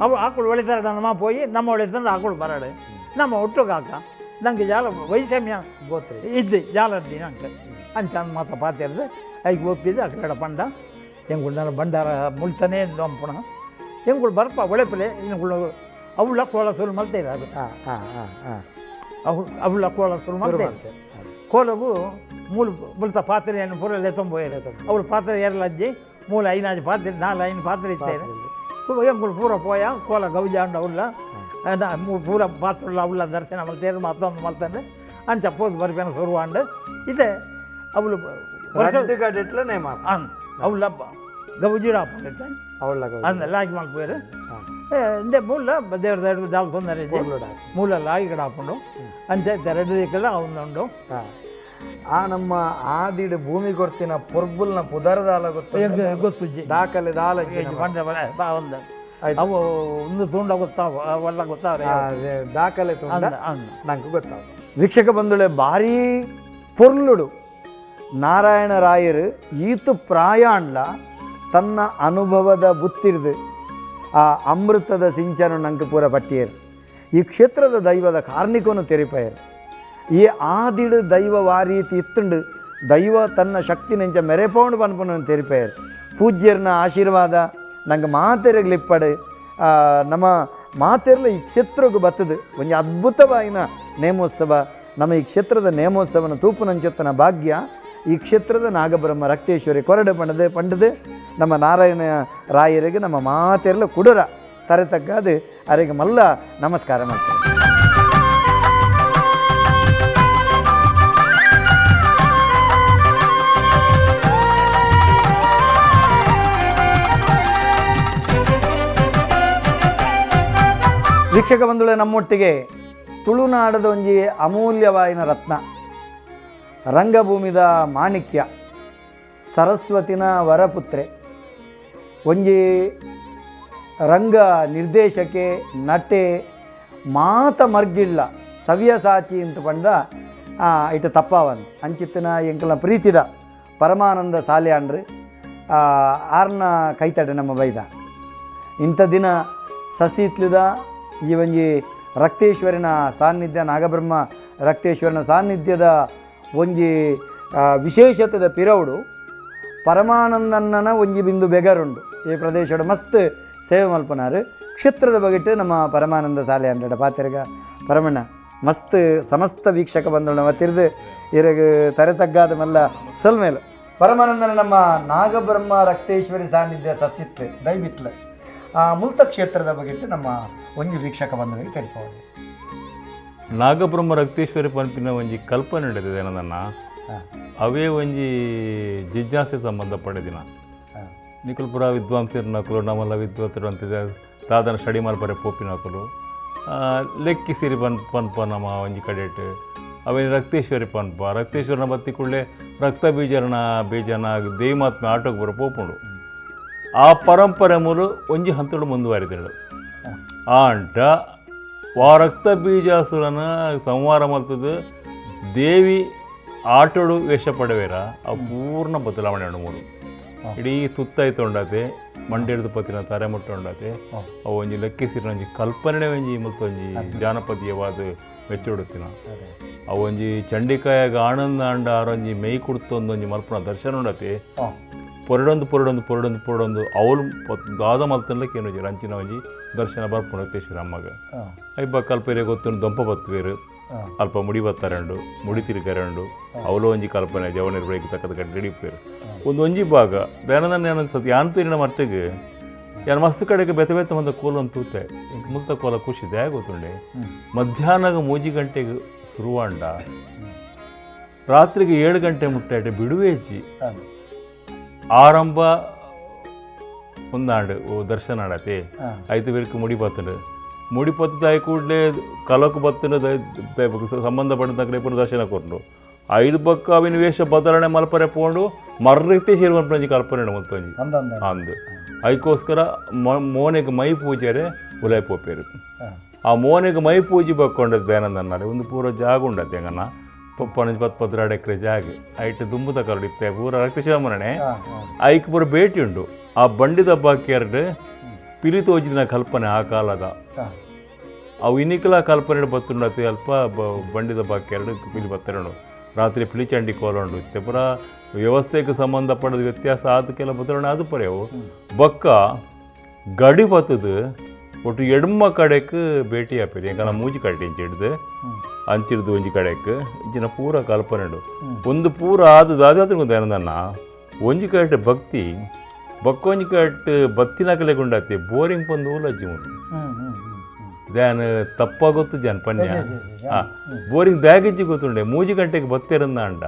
ಅವು ಆಕಳು ಒಳಿತಾರ ನಮ್ಮ ಪೋಯಿ ನಮ್ಮ ಒಳಿತಂದ್ರೆ ಆಕಳು ಬರಡು ನಮ್ಮ ಒಟ್ಟುಗಾಕ ಅಕ್ಕ ನಂಗೆ ಜಾಲ ವೈಷಮ್ಯ ಗೋತ್ರಿ ಇದ್ದು ಜಾಲದ್ದಿ ನಂಗೆ ಅಂಚ ಮಾತ ಪಾತಿರ್ದು ಐಕ್ ಒಪ್ಪಿದ್ದು ಅಕ್ಕಡ ಪಂಡ ಎಂಗುಳು ಬಂಡಾರ ಮುಳ್ತಾನೆ ಅಂಪುಣ ಎಂಗುಳು ಬರ್ಪ ಒಳೆಪಲೆ ಎಂಗುಳು ಅವಳ ಕೋಲ ಸುರು ಮಲ್ತೇರ ಅದು ಹಾಂ ಹಾಂ ಹಾಂ ಹಾಂ ಅವು ಅವಳ ಕೋಲ ಸುರು ಶುರು ಮಲ್ತೆ ಮಾಡ್ತೆ. ಕೋಲಗು ಮೂಲು ಮುಳ್ತ ಪಾತ್ರೆಯನ್ನು ಪೂರ ಲೆತ್ತೊಂಬೋಯರು ಅವಳು ಪಾತ್ರೆ ಏರ್ಲಜ್ಜಿ ಮೂಲ ಐನಾಜಿ ಪಾತ್ರೆ ನಾಲ್ ಐನು ಪಾತ್ರೆ ಇತ್ತೇನೆ ಎಂಗುಳು ಪೂರ ಪೋಯ ಕೋಲ ಗೌಜಾಂಡ ಅವಳ ಪೂರ ಪಾತ್ರುಳ್ಳ ಅವಳ ದರ್ಶನ ಮಲ್ತೇರು ಮತ್ತೊಂದು ಮಲ್ತಂದು ಅಂಚ ಪೋದು ಬರ್ಪೇನ ಶುರುವಾಂಡು ಇದೆ ಅವಳು ರಡ್ಡು ಗಡಿಟ್ಲ ನೇಮ ಅನ್ ಅವಳ ಗೌಜಿಡ ಹಾಕೊಂಡಿದ್ದೆ ಅವಳ ಅಂದ ಲಾಗಿ ಮಲ್ಪೇರು ಇಂದೆ ಮೂಲ ದೇವ್ರ ದೇವ್ರ ದಾಲ್ ತೊಂದರೆ ಮೂಲ ಲಾಗಿ ಕಡೆ ಹಾಕೊಂಡು ಅಂಚ ಎರಡು ದಿಕ್ಕೆಲ್ಲ ಅವನುಂಡು. ಆ ನಮ್ಮ ಆದಿಡು ಭೂಮಿ ಕೊರ್ತಿನ ಪೊರ್ಬುಲ್ನ ಪುದರದಾಲ ಗೊತ್ತು ಗೊತ್ತು ದಾಖಲೆ ದಾಲ ಬಂದ ಬಾ ಒಂದು ಅವು ಒಂದು ತುಂಡ ಗೊತ್ತಾವ ಅವೆಲ್ಲ ಗೊತ್ತಾವ್ರೆ ದಾಖಲೆ ತುಂಡ ಅಂದ ಅಂದ ನಂಗೆ ಗೊತ್ತಾವ. ವೀಕ್ಷಕ ಬಂಧುಳೆ ಭಾರೀ ಪೊರ್ಲುಡು ನಾರಾಯಣ ರಾಯರು ಈತು ಪ್ರಾಯಾಂಡ್ಲ ತನ್ನ ಅನುಭವದ ಬುತ್ತಿರ್ದು ಆ ಅಮೃತದ ಸಿಂಚನ ನಂಗೆ ಪೂರ ಪಟ್ಟಿಯರು. ಈ ಕ್ಷೇತ್ರದ ದೈವದ ಕಾರ್ಣಿಕನು ತೆರಿಪಯರು. ಈ ಆದಿಡು ದೈವ ವಾರೀತಿ ಇತ್ತುಂಡು ದೈವ ತನ್ನ ಶಕ್ತಿ ನೆಂಚ ಮೆರೆಪೌಂಡು ಪನ್ಪುನ ತೆರಿಪಯರು. ಪೂಜ್ಯರ್ನ ಆಶೀರ್ವಾದ ನಂಗೆ ಮಾತೆರಗ್ಲಿಪ್ಪಡು ನಮ್ಮ ಮಾತೆರ್ಲ ಈ ಕ್ಷೇತ್ರಕ್ಕೆ ಬತ್ತದು ಒಂಜಿ ಅದ್ಭುತವಾಯಿನ ನೇಮೋತ್ಸವ. ನಮ್ಮ ಈ ಕ್ಷೇತ್ರದ ನೇಮೋತ್ಸವನ ತೂಪುನಂಚತ್ತನ ಭಾಗ್ಯ ಈ ಕ್ಷೇತ್ರದ ನಾಗಬ್ರಹ್ಮ ರಕ್ತೇಶ್ವರಿ ಕೊರಡೆ ಪಂಡದೆ ಪಂಡದು ನಮ್ಮ ನಾರಾಯಣ ರಾಯರಿಗೆ ನಮ್ಮ ಮಾತೆರ್ಲ ಕುಡುರ ತರೆ ತಗ್ಗಾದು ಅರೆಗೆ ಮಲ್ಲ ನಮಸ್ಕಾರ ಮಾಡ್ತಾರೆ. ವೀಕ್ಷಕ ಬಂಧುಗಳೇ, ನಮ್ಮೊಟ್ಟಿಗೆ ತುಳುನಾಡದ ಒಂಜಿ ಅಮೂಲ್ಯವಾಯಿನ ರತ್ನ, ರಂಗಭೂಮಿದ ಮಾಣಿಕ್ಯ, ಸರಸ್ವತಿನ ವರಪುತ್ರೆ, ಒಂಜಿ ರಂಗ ನಿರ್ದೇಶಕೆ, ನಟೆ, ಮಾತ ಮರ್ಗಿಳ್ಳ ಸವ್ಯಸಾಚಿ ಅಂತ ಪಂಡ ಇಟ ತಪ್ಪಾವನ್ ಅಂಚಿತ್ತಿನ ಎಂಕಲ್ನ ಪ್ರೀತಿದ ಪರಮಾನಂದ ಸಾಲ್ಯಾಂಡ್ರು ಆರ್ನ ಕೈತಡೆ ನಮ್ಮ ಬೈದ. ಇಂಥ ದಿನ ಸಸಿತ್ಲಿದ ಈ ಒಂಜಿ ರಕ್ತೇಶ್ವರನ ಸಾನ್ನಿಧ್ಯ, ನಾಗಬ್ರಹ್ಮ ರಕ್ತೇಶ್ವರನ ಸಾನ್ನಿಧ್ಯದ ಒಂಜಿ ವಿಶೇಷತೆದ ಪಿರವುಡು ಪರಮಾನಂದನ್ನನ ಒಂಜಿ ಬಿಂದು ಬೆಗರುಂಡು. ಈ ಪ್ರದೇಶಡು ಮಸ್ತ್ ಸೇವೆ ಮಲ್ಪನಾರು. ಕ್ಷೇತ್ರದ ಬಗೆಟ್ ನಮ್ಮ ಪರಮಾನಂದ ಸಾಲೆ ಅಂಡಡ ಪಾತೆರ್ಗ ಪರಮಣ್ಣ ಮಸ್ತ್ ಸಮಸ್ತ ವೀಕ್ಷಕ ಬಂದಳು ಮತ್ತಿರ್ದು ಇರಗ ತರೆ ತಗ್ಗಾದ ಮಲ್ಲ ಸೊಲ್ಮೇಲು ಪರಮಾನಂದನ ನಮ್ಮ ನಾಗಬ್ರಹ್ಮ ರಕ್ತೇಶ್ವರಿ ಸಾನ್ನಿಧ್ಯ ಸಸಿತ್ಲೆ ದೈಬಿತ್ಲೆ ಆ ಮುಲ್ತ ಕ್ಷೇತ್ರದ ಬಗೆಟ್ ನಮ್ಮ ಒಂಜಿ ವೀಕ್ಷಕ ಬಂಧುಗಳಿಗೆ ತೆರಿಪವರು. ನಾಗಬ್ರಹ್ಮ ರಕ್ತೇಶ್ವರಿ ಪಂಪಿನ ಒಂಜಿ ಕಲ್ಪನೆ ನಡೆದಿದೆ ನನ್ನ ಅವೇ ಒಂಜಿ ಜಿಜ್ಞಾಸೆ ಸಂಬಂಧಪಟ್ಟಿದಿನ ನಿಕುಲ್ಪುರ ವಿದ್ವಾಂಸರು ನಮ್ಮಲ್ಲ ವಿದ್ವತ್ತರು ಅಂತಿದೆ ತಾದನ ಸ್ಟಡಿ ಮಲ್ಪರೆ ಪೋಪಿನಕುಲು ಲೆಕ್ಕಿ ಸಿರಿ ಪನ್ ಪನ್ಪ ನಮ್ಮ ಒಂಜಿ ಕಡೆಟ್ ಅವೇ ರಕ್ತೇಶ್ವರಿ ಪನ್ಪ ರಕ್ತೇಶ್ವರನ ಬತ್ತಿ ಕೂಡಲೇ ರಕ್ತ ಬೀಜರನ ಬೀಜನ ದೇವಿಮಾತ್ಮೆ ಆಟೋಗೆ ಬರೋ ಪೋಪುಂಡು. ಆ ಪರಂಪರೆ ಮೂಲ ಒಂಜಿ ಹಂತಡು ಮುಂದುವರಿದಳು. ಆಂಟ ವಾ ರಕ್ತ ಬೀಜಾಸುರನ ಸಂಹಾರ ಮಲ್ತದ್ದು ದೇವಿ ಆಟೋಡು ವೇಷ ಪಡವೇರ ಆ ಪೂರ್ಣ ಬದಲಾವಣೆ ಮೂರು ಇಡೀ ತುತ್ತಾಯ್ತೊಂಡತೆ ಮಂಡೆಡ್ದು ಪತ್ತಿನ ತಾರೆ ಮುಟ್ಟ ಉಂಡಾತೆ ಅವು ಒಂಜಿ ಲೆಕ್ಕಿಸಿರಿನ ಒಂಜಿ ಕಲ್ಪನೆ ಒಂಜಿ ಮುಲ್ಪ ಒಂಜಿ ಜಾನಪದೀಯವಾದ ಮೆಚ್ಚುಡುತ್ತಿನ ಅವು ಒಂಜಿ ಚಂಡಿಕಾಯಾಗ ಆನಂದ ಆಂಡ ಆರೊಂಜಿ ಮೇಯ್ ಕುಡ್ತೊಂದು ಒಂಜಿ ಮಲ್ಪುನ ದರ್ಶನ ಉಂಡತೆ ಪೊರಡೊಂದು ಪೊರಡೊಂದು ಪೊರಡೊಂದು ಪೊರಡೊಂದು ಅವಳು ದಾದ ಮಲ್ತನ್ಲಕ್ಕೆ ಏನು ಅಂಚಿನ ಒಂಜಿ ದರ್ಶನ ಬರ್ಪುಂಡು ರಕ್ತೇಶ್ವರ ಅಮ್ಮಗ ಐಬ ಕಲ್ಪನೆ ಗೊತ್ತುಂಡು ದೊಂಪ ಬತ್ತುವೇರು ಅಲ್ಪ ಮುಡಿ ಬತ್ತಾರಂಡು ಮುಡಿ ತಿರುಗರಂಡು ಅವಳು ಒಂಜಿ ಕಲ್ಪನೆ ಜವನರು ಬೆಳಗ್ಗೆ ತಕ್ಕದ ಕಡೆ ಹಿಡಿಪೇರು ಒಂದು ಒಂಜಿ ಭಾಗ ಬೇನದನ್ನ ಅನ್ಸತ್ತೆ ಯಾನ್ ತೀರಿನ ಮಟ್ಟಿಗೆ ಯಾನ್ ಮಸ್ತ್ ಕಡೆಗೆ ಬೆತೆ ಬೆತ್ತ ಬಂದ ಕೋಲ ಅಂತ ತೂತೆ ಇಂಕ್ ಮುಲ್ತ ಕೋಲ ಖುಷಿ ದ್ಯಾ ಗೊತ್ತುಂಡೆ ಮಧ್ಯಾಹ್ನಗ 3 ಗಂಟೆಗೆ ಶುರುವಾಂಡ ರಾತ್ರಿಗೆ 7 ಗಂಟೆ ಮುಟ್ಟಾಟೆ ಬಿಡುವೇಜಿ ಆರಂಭ ಒಂದಾಂಡು ದರ್ಶನ ಆಡತೆ ಐದು ಬೇರ್ಕ್ ಮುಡಿ ಬತ್ತಂಡು ಮುಡಿ ಪತ್ತದಾಯಿ ಕೂಡಲೇ ಕಲಕು ಬತ್ತಂಡು ಸಂಬಂಧಪಟ್ಟ ಪೂರ ದರ್ಶನ ಕೊಟ್ಟು ಐದು ಪಕ್ಕ ಅವಿನ ವೇಷ ಬದಲಾವಣೆ ಮಲ್ಪರೆ ಪೋಂಡು ಮರ್ರಿತೆ ಸೇರುವಂಜಿ ಕಲ್ಪನೆ ಮಲ್ತೊಂಜಿ ಅಂದು ಐಕೋಸ್ಕರ ಮೋನೆಗೆ ಮೈ ಪೂಜೆರೆ ಉಲಾಯ್ ಪೋಪೇರು ಆ ಮೋನೆಗೆ ಮೈ ಪೂಜೆ ಬಕ್ಕೊಂಡದ್ದು ಬೇನಂದನ್ನಾರೆ ಒಂದು ಪೂರ ಜಾಗ ಉಂಡತ್ತೆ ಹೆಂಗನ್ನ ಪೊಪ್ಪನಂಜಿ 10 12 ಎಕರೆ ಜಾಗ ಐಟ್ ದುಂಬುದ ಕರಡು ಇತ್ತೆ ಪೂರ ರಕ್ತಶಾಮರಣೆ ಐಕ್ ಪೂರ ಭೇಟಿ ಉಂಡು ಆ ಬಂಡಿದ ಬಾಕಿಯರ್ಡ್ ಪಿಲಿ ತೋಜಿನ ಕಲ್ಪನೆ ಆ ಕಾಲದ ಅವು ಇನ್ನಿಕಲ ಕಲ್ಪನೆ ಬತ್ತುಂಡತಿ ಅಲ್ಪ ಬಂಡಿದ ಬಾಕಿಯರ್ಡ್ ಪಿಲಿ ಬತ್ತರುಂಡು ರಾತ್ರಿ ಪಿಲಿಚಂಡಿ ಕೋಲ ಉಂಡು ಇತ್ತೆ ಪೂರ ವ್ಯವಸ್ಥೆಗೆ ಸಂಬಂಧಪಡದ ವ್ಯತ್ಯಾಸ ಆದ ಕೆಲ ಬದಲಾವಣೆ ಅದು ಪರೆಯವು ಬೊಕ್ಕ ಗಡಿ ಬತ್ತದು ಒಟ್ಟು ಎಡ್ಮ ಕಡೆಕ್ ಭೇಟಿ ಆಪೇರು ಎಂಕನ ಮೂಜಿ ಕಡೆ ಇಂಚಿಡ್ದು ಅಂಚಿಡ್ದು ಒಂಜಿ ಕಡೆಕ್ ಇಂಚಿನ ಪೂರ ಕಲ್ಪನೆ ಉಂಡು ಒಂದು ಪೂರ ಆದ ದಾದಾತ್ರ ಏನಂದನ್ನ ಒಂಜಿ ಕಡೆ ಭಕ್ತಿ ಬಕ್ಕೊಂಜಿ ಕಟ್ಟು ಬತ್ತಿನಕಲೆ ಗುಂಡಾತಿ ಬೋರಿಂಗ್ ಪಂದು ಊಲಜ್ಜಿ ಉಂಡು ಧ್ಯಾನ ತಪ್ಪಾಗೊತ್ತು ಜಾನ್ ಪನ್ಯ ಬೋರಿಂಗ್ ದ್ಯಾಗಿಜ್ಜಿ ಗೊತ್ತುಂಡೆ 3 ಗಂಟೆಗೆ ಬತ್ತೇರಂದ ಅಂಡ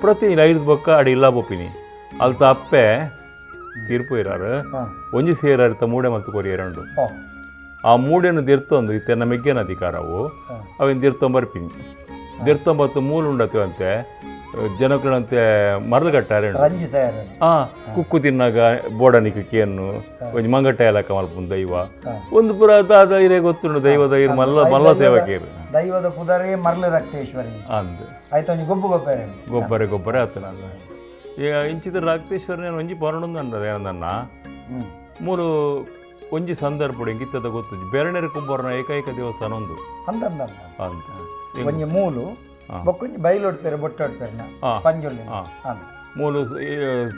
ಪ್ರತಿ 5 ಬೊಕ್ಕ ಅಡಿ ಇಲ್ಲ ಬೊಪ್ಪಿನಿ ಅಲ್ತ ಅಪ್ಪೆ ತೀರ್ಪು ಇರಾರು ಒಂಜಿ ಸೇರಾರು ಮೂಡೆ ಮತ್ತು ಕೊರಿಯರುಂಡು ಆ ಮೂಡೆಯನ್ನು ದಿರ್ತೊಂದು ಇತ್ತೆ ನಮ್ಮ ಮೆಗ್ಗೇನ ಅಧಿಕಾರವು ಅವಿನ ದಿರ್ತೊಂಬರ್ಪಿನಿ ದಿರ್ತೊಂಬತ್ತು ಮೂಲು ಉಂಡತ್ವಂತೆ ಜನಗಳಂತೆ ಮರಳುಗಟ್ಟಾರೆ ಕುಕ್ಕು ತಿನ್ನಾಗ ಬೋಡನಿಗೆ ಕೇನ್ನು ಒಂಜಿ ಮಂಗಟ್ಟ ಎಲ್ಲ ಮಲ್ಪುಂಡು ದೈವ ಒಂದು ಪುರ ದಾದ ಇರೇ ಗೊತ್ತುಂಡು ದೈವದ ಇರು ಮಲ್ಲ ಮಲ್ಲ ಸೇವಕೇರು ದೈವದ ಪುದರೇ ಮರಳು ರಕ್ತೇಶ್ವರಿ ಅಂದು ಆಯ್ತು ಒಂಜಿ ಗೊಬ್ಬು ಗೊಬ್ಬರ ಗೊಬ್ಬರ ಗೊಬ್ಬರ ಆತನ ಈಗ ಇಂಚಿದ ರಕ್ತೇಶ್ವರನ ಒಂಜಿ ಪರಡೊಂದು ಅಂದದ ಏನಂದನ್ನ ಮೂರು ಒಂಜಿ ಸಂದರ್ಭ ಇಂಗಿತ್ತದ ಗೊತ್ತು ಬೆರಣೆರ ಕುಂಬಾರನ ಏಕೈಕ ದೇವಸ್ಥಾನ ಒಂದು ಅಂದ ಅಂತ ಒಂಜಿ ಮೂಲು ಬೊಕ್ಕೊಂಜಿ ಬೈಲೊಡ್ಪೇರು ಬೊಟ್ಟೊಡ್ಪೇರ್ನ ಪಂಜುರ್ಲಿ ಮೂಲು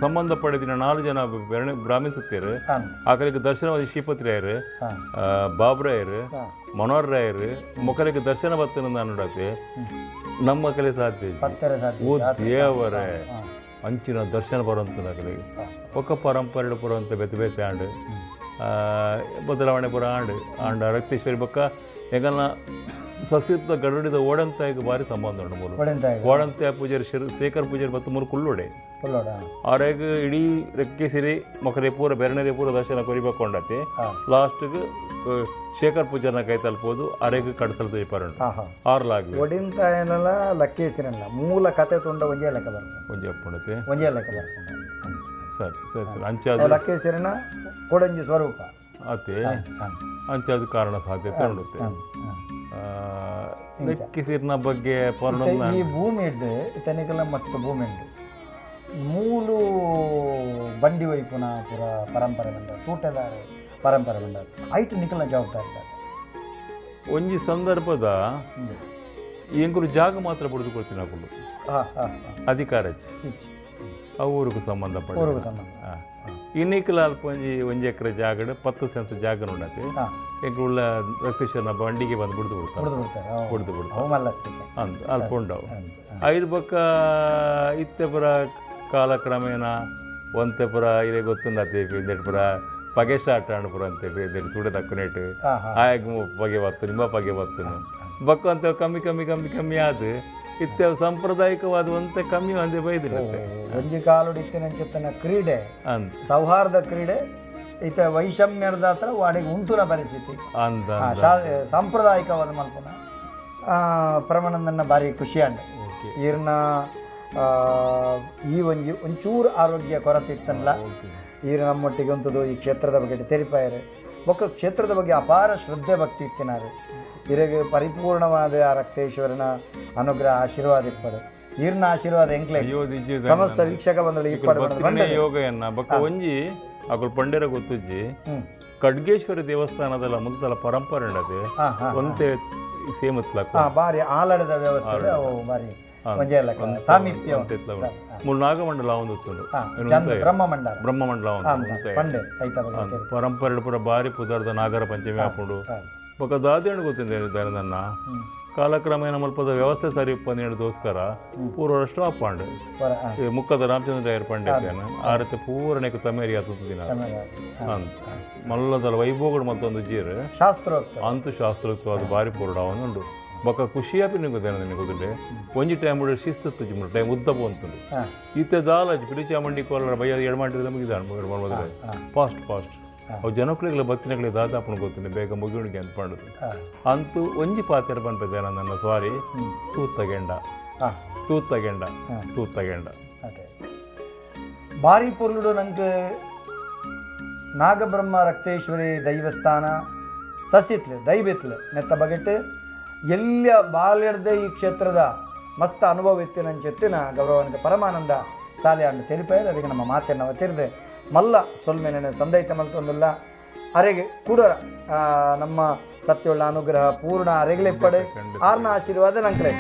ಸಂಬಂಧ ಪಡೆದಿನ 4 ಜನ ಬೆರಣೆ ಬ್ರಾಹ್ಮಿಸುತ್ತೇರು ಆಕಲಿಗೆ ದರ್ಶನ ಶ್ರೀಪತಿ ರಾಯರು ಬಾಬುರಾಯರು ಮನೋಹರ್ ರಾಯರು ಮೊಕಲಿಗೆ ದರ್ಶನ ಬರ್ತೇನೆ ನೋಡತ್ತೆ ನಮ್ಮ ಕಲೆ ಸಾಧ್ಯ ಓ ದೇವರೇ ಅಂಚಿನ ದರ್ಶನ ಬರುವಂಥ ಕಲೆಗೆ ಒಕ್ಕ ಪರಂಪರೆ ಬರುವಂಥ ಬೆತೆ ಬೆತೆ ಆಂಡು ಬದಲಾವಣೆ ಪುರ ಆಂಡು ಆಂಡ ರಕ್ತೇಶ್ವರಿ ಬೊಕ್ಕ ಹೆಂಗಲ್ಲ ಸಸ್ಯತ್ವ ಗಡುಡಿದ ಓಡಂತಾಯಿಗೆ ಭಾರಿ ಸಂಬಂಧ ಉಂಟು ಮೂರು ಓಡಂತಾಯ ಪೂಜಾರಿ ಶೇಖರ್ ಪೂಜಾರಿ ಮತ್ತು ಮೂರು ಕುಲ್ಲೋಡೆ ಆರಾಗ ಇಡೀ ರೆಕ್ಕೆ ಸಿರಿ ಮೊಕರೆ ಪೂರ ಬೆರಣೆರೆ ಪೂರ ದರ್ಶನ ಕೊರಿಬೇಕೊಂಡತಿ ಲಾಸ್ಟ್ಗೆ ಶೇಖರ್ ಪೂಜಾರನ ಕೈ ತಲುಪೋದು ಅರೆಗೆ ಕಡಸಲ್ ತೋಯಿಪಾರುಂಟು ಆರ್ಲಾಗಿ ಒಡಿಂತಾಯನಲ್ಲ ಲಕ್ಕೇಸಿರಲ್ಲ ಮೂಲ ಕತೆ ತುಂಡ ಒಂಜೇ ಲೆಕ್ಕ ಬರ್ಪುಂಡು ಒಂಜೆ ಅಪ್ಪುಂಡತೆ ಒಂಜೇ ಲೆಕ್ಕ ಬರ್ಪುಂಡು ಸರಿ ಸರಿ ಸರಿ ಅಂಚಾದ ಲಕ್ಕೇಸಿರನ ಕೊಡಂಜಿ ಸ್ವರೂಪ ಅತೆ ಅಂಚಾದ ಕಾರಣ ಸಾಧ್ಯತೆ ಉಂಡುತ್ತೆ ಲೆಕ್ಕಿಸಿರ್ನ ಬಗ್ಗೆ ಈ ಭೂಮಿ ಹಿಡ್ದು ಇತನಿಗೆಲ್ಲ ಮಸ್ತ್ ಭೂಮಿ ಉಂಟು ಮೂಲು ಬಂಡಿ ವೈಪುನ ಪುರ ಪರಂಪರೆ ಬಂಡ ತೂಟದಾರ ಪರಂಪರೆ ಬಂಡ ಐಟು ನಿಖಲ್ನ ಜವಾಬ್ದಾರಿ ಒಂಜಿ ಸಂದರ್ಭದ ಎಂಕುಲು ಜಾಗ ಮಾತ್ರ ಬಡಿದು ಕೊಡ್ತೀನಿ ಅಕುಲು ಅಧಿಕಾರ ಆ ಊರಿಗೆ ಸಂಬಂಧಪಟ್ಟ ಊರಿಗೆ ಸಂಬಂಧ ಇನ್ನಿಕಲ ಅಲ್ಪ ಒಂಜಿ ಒಂಜಿ ಎಕರೆ ಜಾಗಡ್ 10 ಸೆಂಟ್ ಜಾಗ ನೋಡತ್ತೆ ಎಂಕುಲ ರಕ್ತೇಶ್ವರನ ಬಂಡಿಗೆ ಬಂದು ಬಿಡ್ದು ಬಿಡ್ತಾರೆ ಬಿಡ್ದು ಬಿಡ್ತಾರೆ ಅಂದ್ ಅಲ್ಪ ಉಂಡವು ಐದು ಪಕ್ಕ ಇತ್ತೆ ಪುರ ಕಾಲಕ್ರಮೇಣ ಒಂತೆ ಪುರ ಇದೇ ಗೊತ್ತುಂಡತ್ತೆ ಪುರ ಪಗೆ ಸ್ಟಾರ್ಟ್ ಆಂಡ್ ಪುರ ಅಂತೆ ತೂಡೆ ತಕ್ಕುನೇಟು ಆಯಾಗ ಪಗೆ ಬತ್ತು ನಿಮ್ಮ ಪಗೆ ಬತ್ತು ಬಕ್ಕ ಅಂತ ಕಮ್ಮಿ ಕಮ್ಮಿ ಕಮ್ಮಿ ಕಮ್ಮಿ ಆದು ಇತ್ತೆ ಸಾಂಪ್ರದಾಯಿಕವಾದ ಒಂತೆ ಕಮ್ಮಿ ಒಂದೇ ಬೈದಿರುತ್ತೆ ಒಂಜಿ ಕಾಲುಡು ಇತ್ತಿನಂಚಿತ್ತನ ಕ್ರೀಡೆ ಸೌಹಾರ್ದ ಕ್ರೀಡೆ ಇತ್ತ ವೈಷಮ್ಯದ ಹತ್ರ ವಾಡಿಗೆ ಉಂಟುನ ಪರಿಸ್ಥಿತಿ ಅಂದ ಸಾಂಪ್ರದಾಯಿಕವಾದ ಮಲ್ಪುನ ಪರಮಾನಂದನ ಭಾರಿ ಖುಷಿ ಅಂಡ ಈರ್ನ ಈ ಒಂಜಿ ಒಂಚೂರು ಆರೋಗ್ಯ ಕೊರತೆ ಇತ್ತಲ್ಲ ಈರು ನಮ್ಮೊಟ್ಟಿಗೆ ಉಂಟದು ಈ ಕ್ಷೇತ್ರದ ಬಗ್ಗೆ ತೆರಿಪಾಯರು ಬೊಕ್ಕ ಕ್ಷೇತ್ರದ ಬಗ್ಗೆ ಅಪಾರ ಶ್ರದ್ಧೆ ಭಕ್ತಿ ಇತ್ತಿನಾರು ಇರಗೆ ಪರಿಪೂರ್ಣವಾದ ಆ ರಕ್ತೇಶ್ವರನ ಅನುಗ್ರಹ ಆಶೀರ್ವಾದ ಇಪ್ಪಡು ಈರ್ನ ಆಶೀರ್ವಾದ ಎಂಕ್ಲೆ ಸಮಸ್ತ ವೀಕ್ಷಕ ಬಂದಳು ಯೋಗ ಬೊಕ್ಕ ಒಂಜಿ ಅಕುಲು ಪಂಡೆರ ಗೊತ್ತುಜ್ಜಿ ಖಡ್ಗೇಶ್ವರ ದೇವಸ್ಥಾನದಲ್ಲ ಮುಲ್ತಲ ಪರಂಪರೆ ಉಂಡದು ಒಂತೆ ಸೇಮತ್ಲಾಕ ಬಾರಿ ಆಲಡದ ವ್ಯವಸ್ಥೆ ಬಾರಿ ಸಾಮೀಪ್ಯ ಮೂರು ನಾಗಮಂಡಲ ಒಂದು ಬ್ರಹ್ಮಮಂಡಲ ಬ್ರಹ್ಮಮಂಡಲ ಪರಂಪರೆ ಪೂರ ಬಾರಿ ಪುದರ್ದ ನಾಗರ ಪಂಚಮಿ ಹಾಕೊಂಡು ಬೊಕ ದಾದೇಣು ಗೊತ್ತಿದೆ ನನ್ನ ಕಾಲಕ್ರಮೇಣ ಮಲ್ಪದ ವ್ಯವಸ್ಥೆ ಸರಿ ಉಪ್ಪಂದೇಳದೋಸ್ಕರ ಪೂರ್ವ ಸ್ಟಾಪ್ ಪಾಂಡು ಮುಕ್ಕದ ರಾಮಚಂದ್ರ ರಾಯರ್ ಪಂಡೆ ಆರತೆ ಪೂರ್ಣಕ್ಕೆ ತಮೇರಿ ಆತು ದಿನ ಮಲ್ಲದಲ್ಲ ವೈಭೋಗಡು ಮತ್ತೊಂದು ಜೀರು ಶಾಸ್ತ್ರೋಕ್ತ ಅಂತು ಶಾಸ್ತ್ರೋಕ್ತವಾದ ಬಾರಿ ಪೂರ್ಣ ಉಂಡು ಬೊಕ ಖುಷಿಯಾಪಿ ನಿಮಗೆ ನಿಮಗೆ ಗೊತ್ತುಂಡೆ ಒಂಜಿ ಟೈಮ್ ಶಿಸ್ತು ತುಜಿ ಟೈಮ್ ಉದ್ದ ಪೋಂತುಂಡು ಇತ್ತೆ ದಾಲ ಪಿಲಿಚಾಮಂಡಿ ಕೋಲ ಬಯ್ಯ ಎಡಮಾಟಿದ ಮುಗಿದ ಫಾಸ್ಟ್ ಫಾಸ್ಟ್ ಅವು ಜನಕ್ಕಳಿಗೆ ಬತ್ತಿನಗಳಿಗೆ ದಾದಾಪಣ ಗೊತ್ತುಂಡೆ ಬೇಗ ಮುಗಿಯುಣಿಗೆ ಅಂತ ಪಂಡದು ಅಂತೂ ಒಂಜಿ ಪಾತ್ರ ಪನ್ಪದೆ ನನ್ನ ಸ್ವಾರಿ ತೂತ್ತಗೆಂಡ ತೂತ್ತಗೆಂಡ ತೂತ್ತಗೆಂಡ ಬಾರಿ ಪೊರ್ಲುಡು ನಂಗೆ ನಾಗಬ್ರಹ್ಮ ರಕ್ತೇಶ್ವರಿ ದೈವಸ್ಥಾನ ಸಸಿತ್ಲೆ ದೈವಿತ್ಲೆ ನೆತ್ತ ಬಗೆಟ್ ಎಲ್ಲ ಬಾಲ್ಯದ ಈ ಕ್ಷೇತ್ರದ ಮಸ್ತ್ ಅನುಭವ ಇತ್ತಿನ ಅಂಚೆತ್ತಿನ ಗೌರವಾನ್ವಿತ ಪರಮಾನಂದ ಸಾಲೆ ಅಂಡು ತೆರಿಪಾಯರು ಅದಕ್ಕೆ ನಮ್ಮ ಮಾತನ್ನು ತಿರ್ದೆ ಮಲ್ಲ ಸೊಲ್ಮೆನೆ ಸಂದೈತ ಮಲ್ತೊಂದಿಲ್ಲ ಅರೆಗೆ ಕೂಡರ ನಮ್ಮ ಸತ್ಯವುಳ್ಳ ಅನುಗ್ರಹ ಪೂರ್ಣ ಅರೆಗಲೆಪ್ಪಡೆ ಆರ್ನ ಆಶೀರ್ವಾದ ನಂಕಲೆ.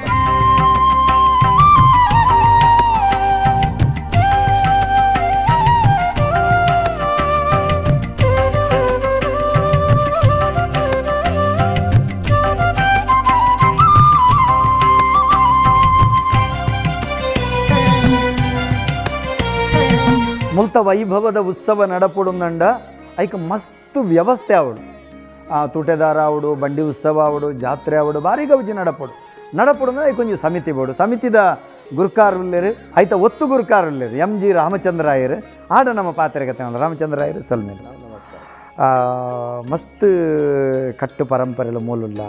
ಮುಲ್ತ ವೈಭವದ ಉತ್ಸವ ನಡಪುಡುಂದಂಡ ಐಕ ಮಸ್ತ್ ವ್ಯವಸ್ಥೆ ಅವಳು ಆ ತೂಟೆದಾರ ಅವಡು ಬಂಡಿ ಉತ್ಸವ ಅವಡು ಜಾತ್ರೆ ಅವಡು ಭಾರಿ ಗೌಜಿ ನಡಪಡು ನಡಪಡು ಅಂದರೆ ಐಕೊಂಜಿ ಸಮಿತಿ ಬೋಡು ಸಮಿತಿದ ಗುರುಕಾರುಲ್ಲೇರು ಐತ ಒತ್ತು ಗುರುಕಾರುಲ್ಲೇರು ಎಂ ಜಿ ರಾಮಚಂದ್ರ ರಾಯರು ಆಡ ನಮ್ಮ ಪಾತ್ರೆಗತೆ ರಾಮಚಂದ್ರ ರಾಯರು ಸಲ್ಮೇಲೆ ಮಸ್ತ್ ಕಟ್ಟು ಪರಂಪರೆಲ ಮೂಲುಲ್ಲ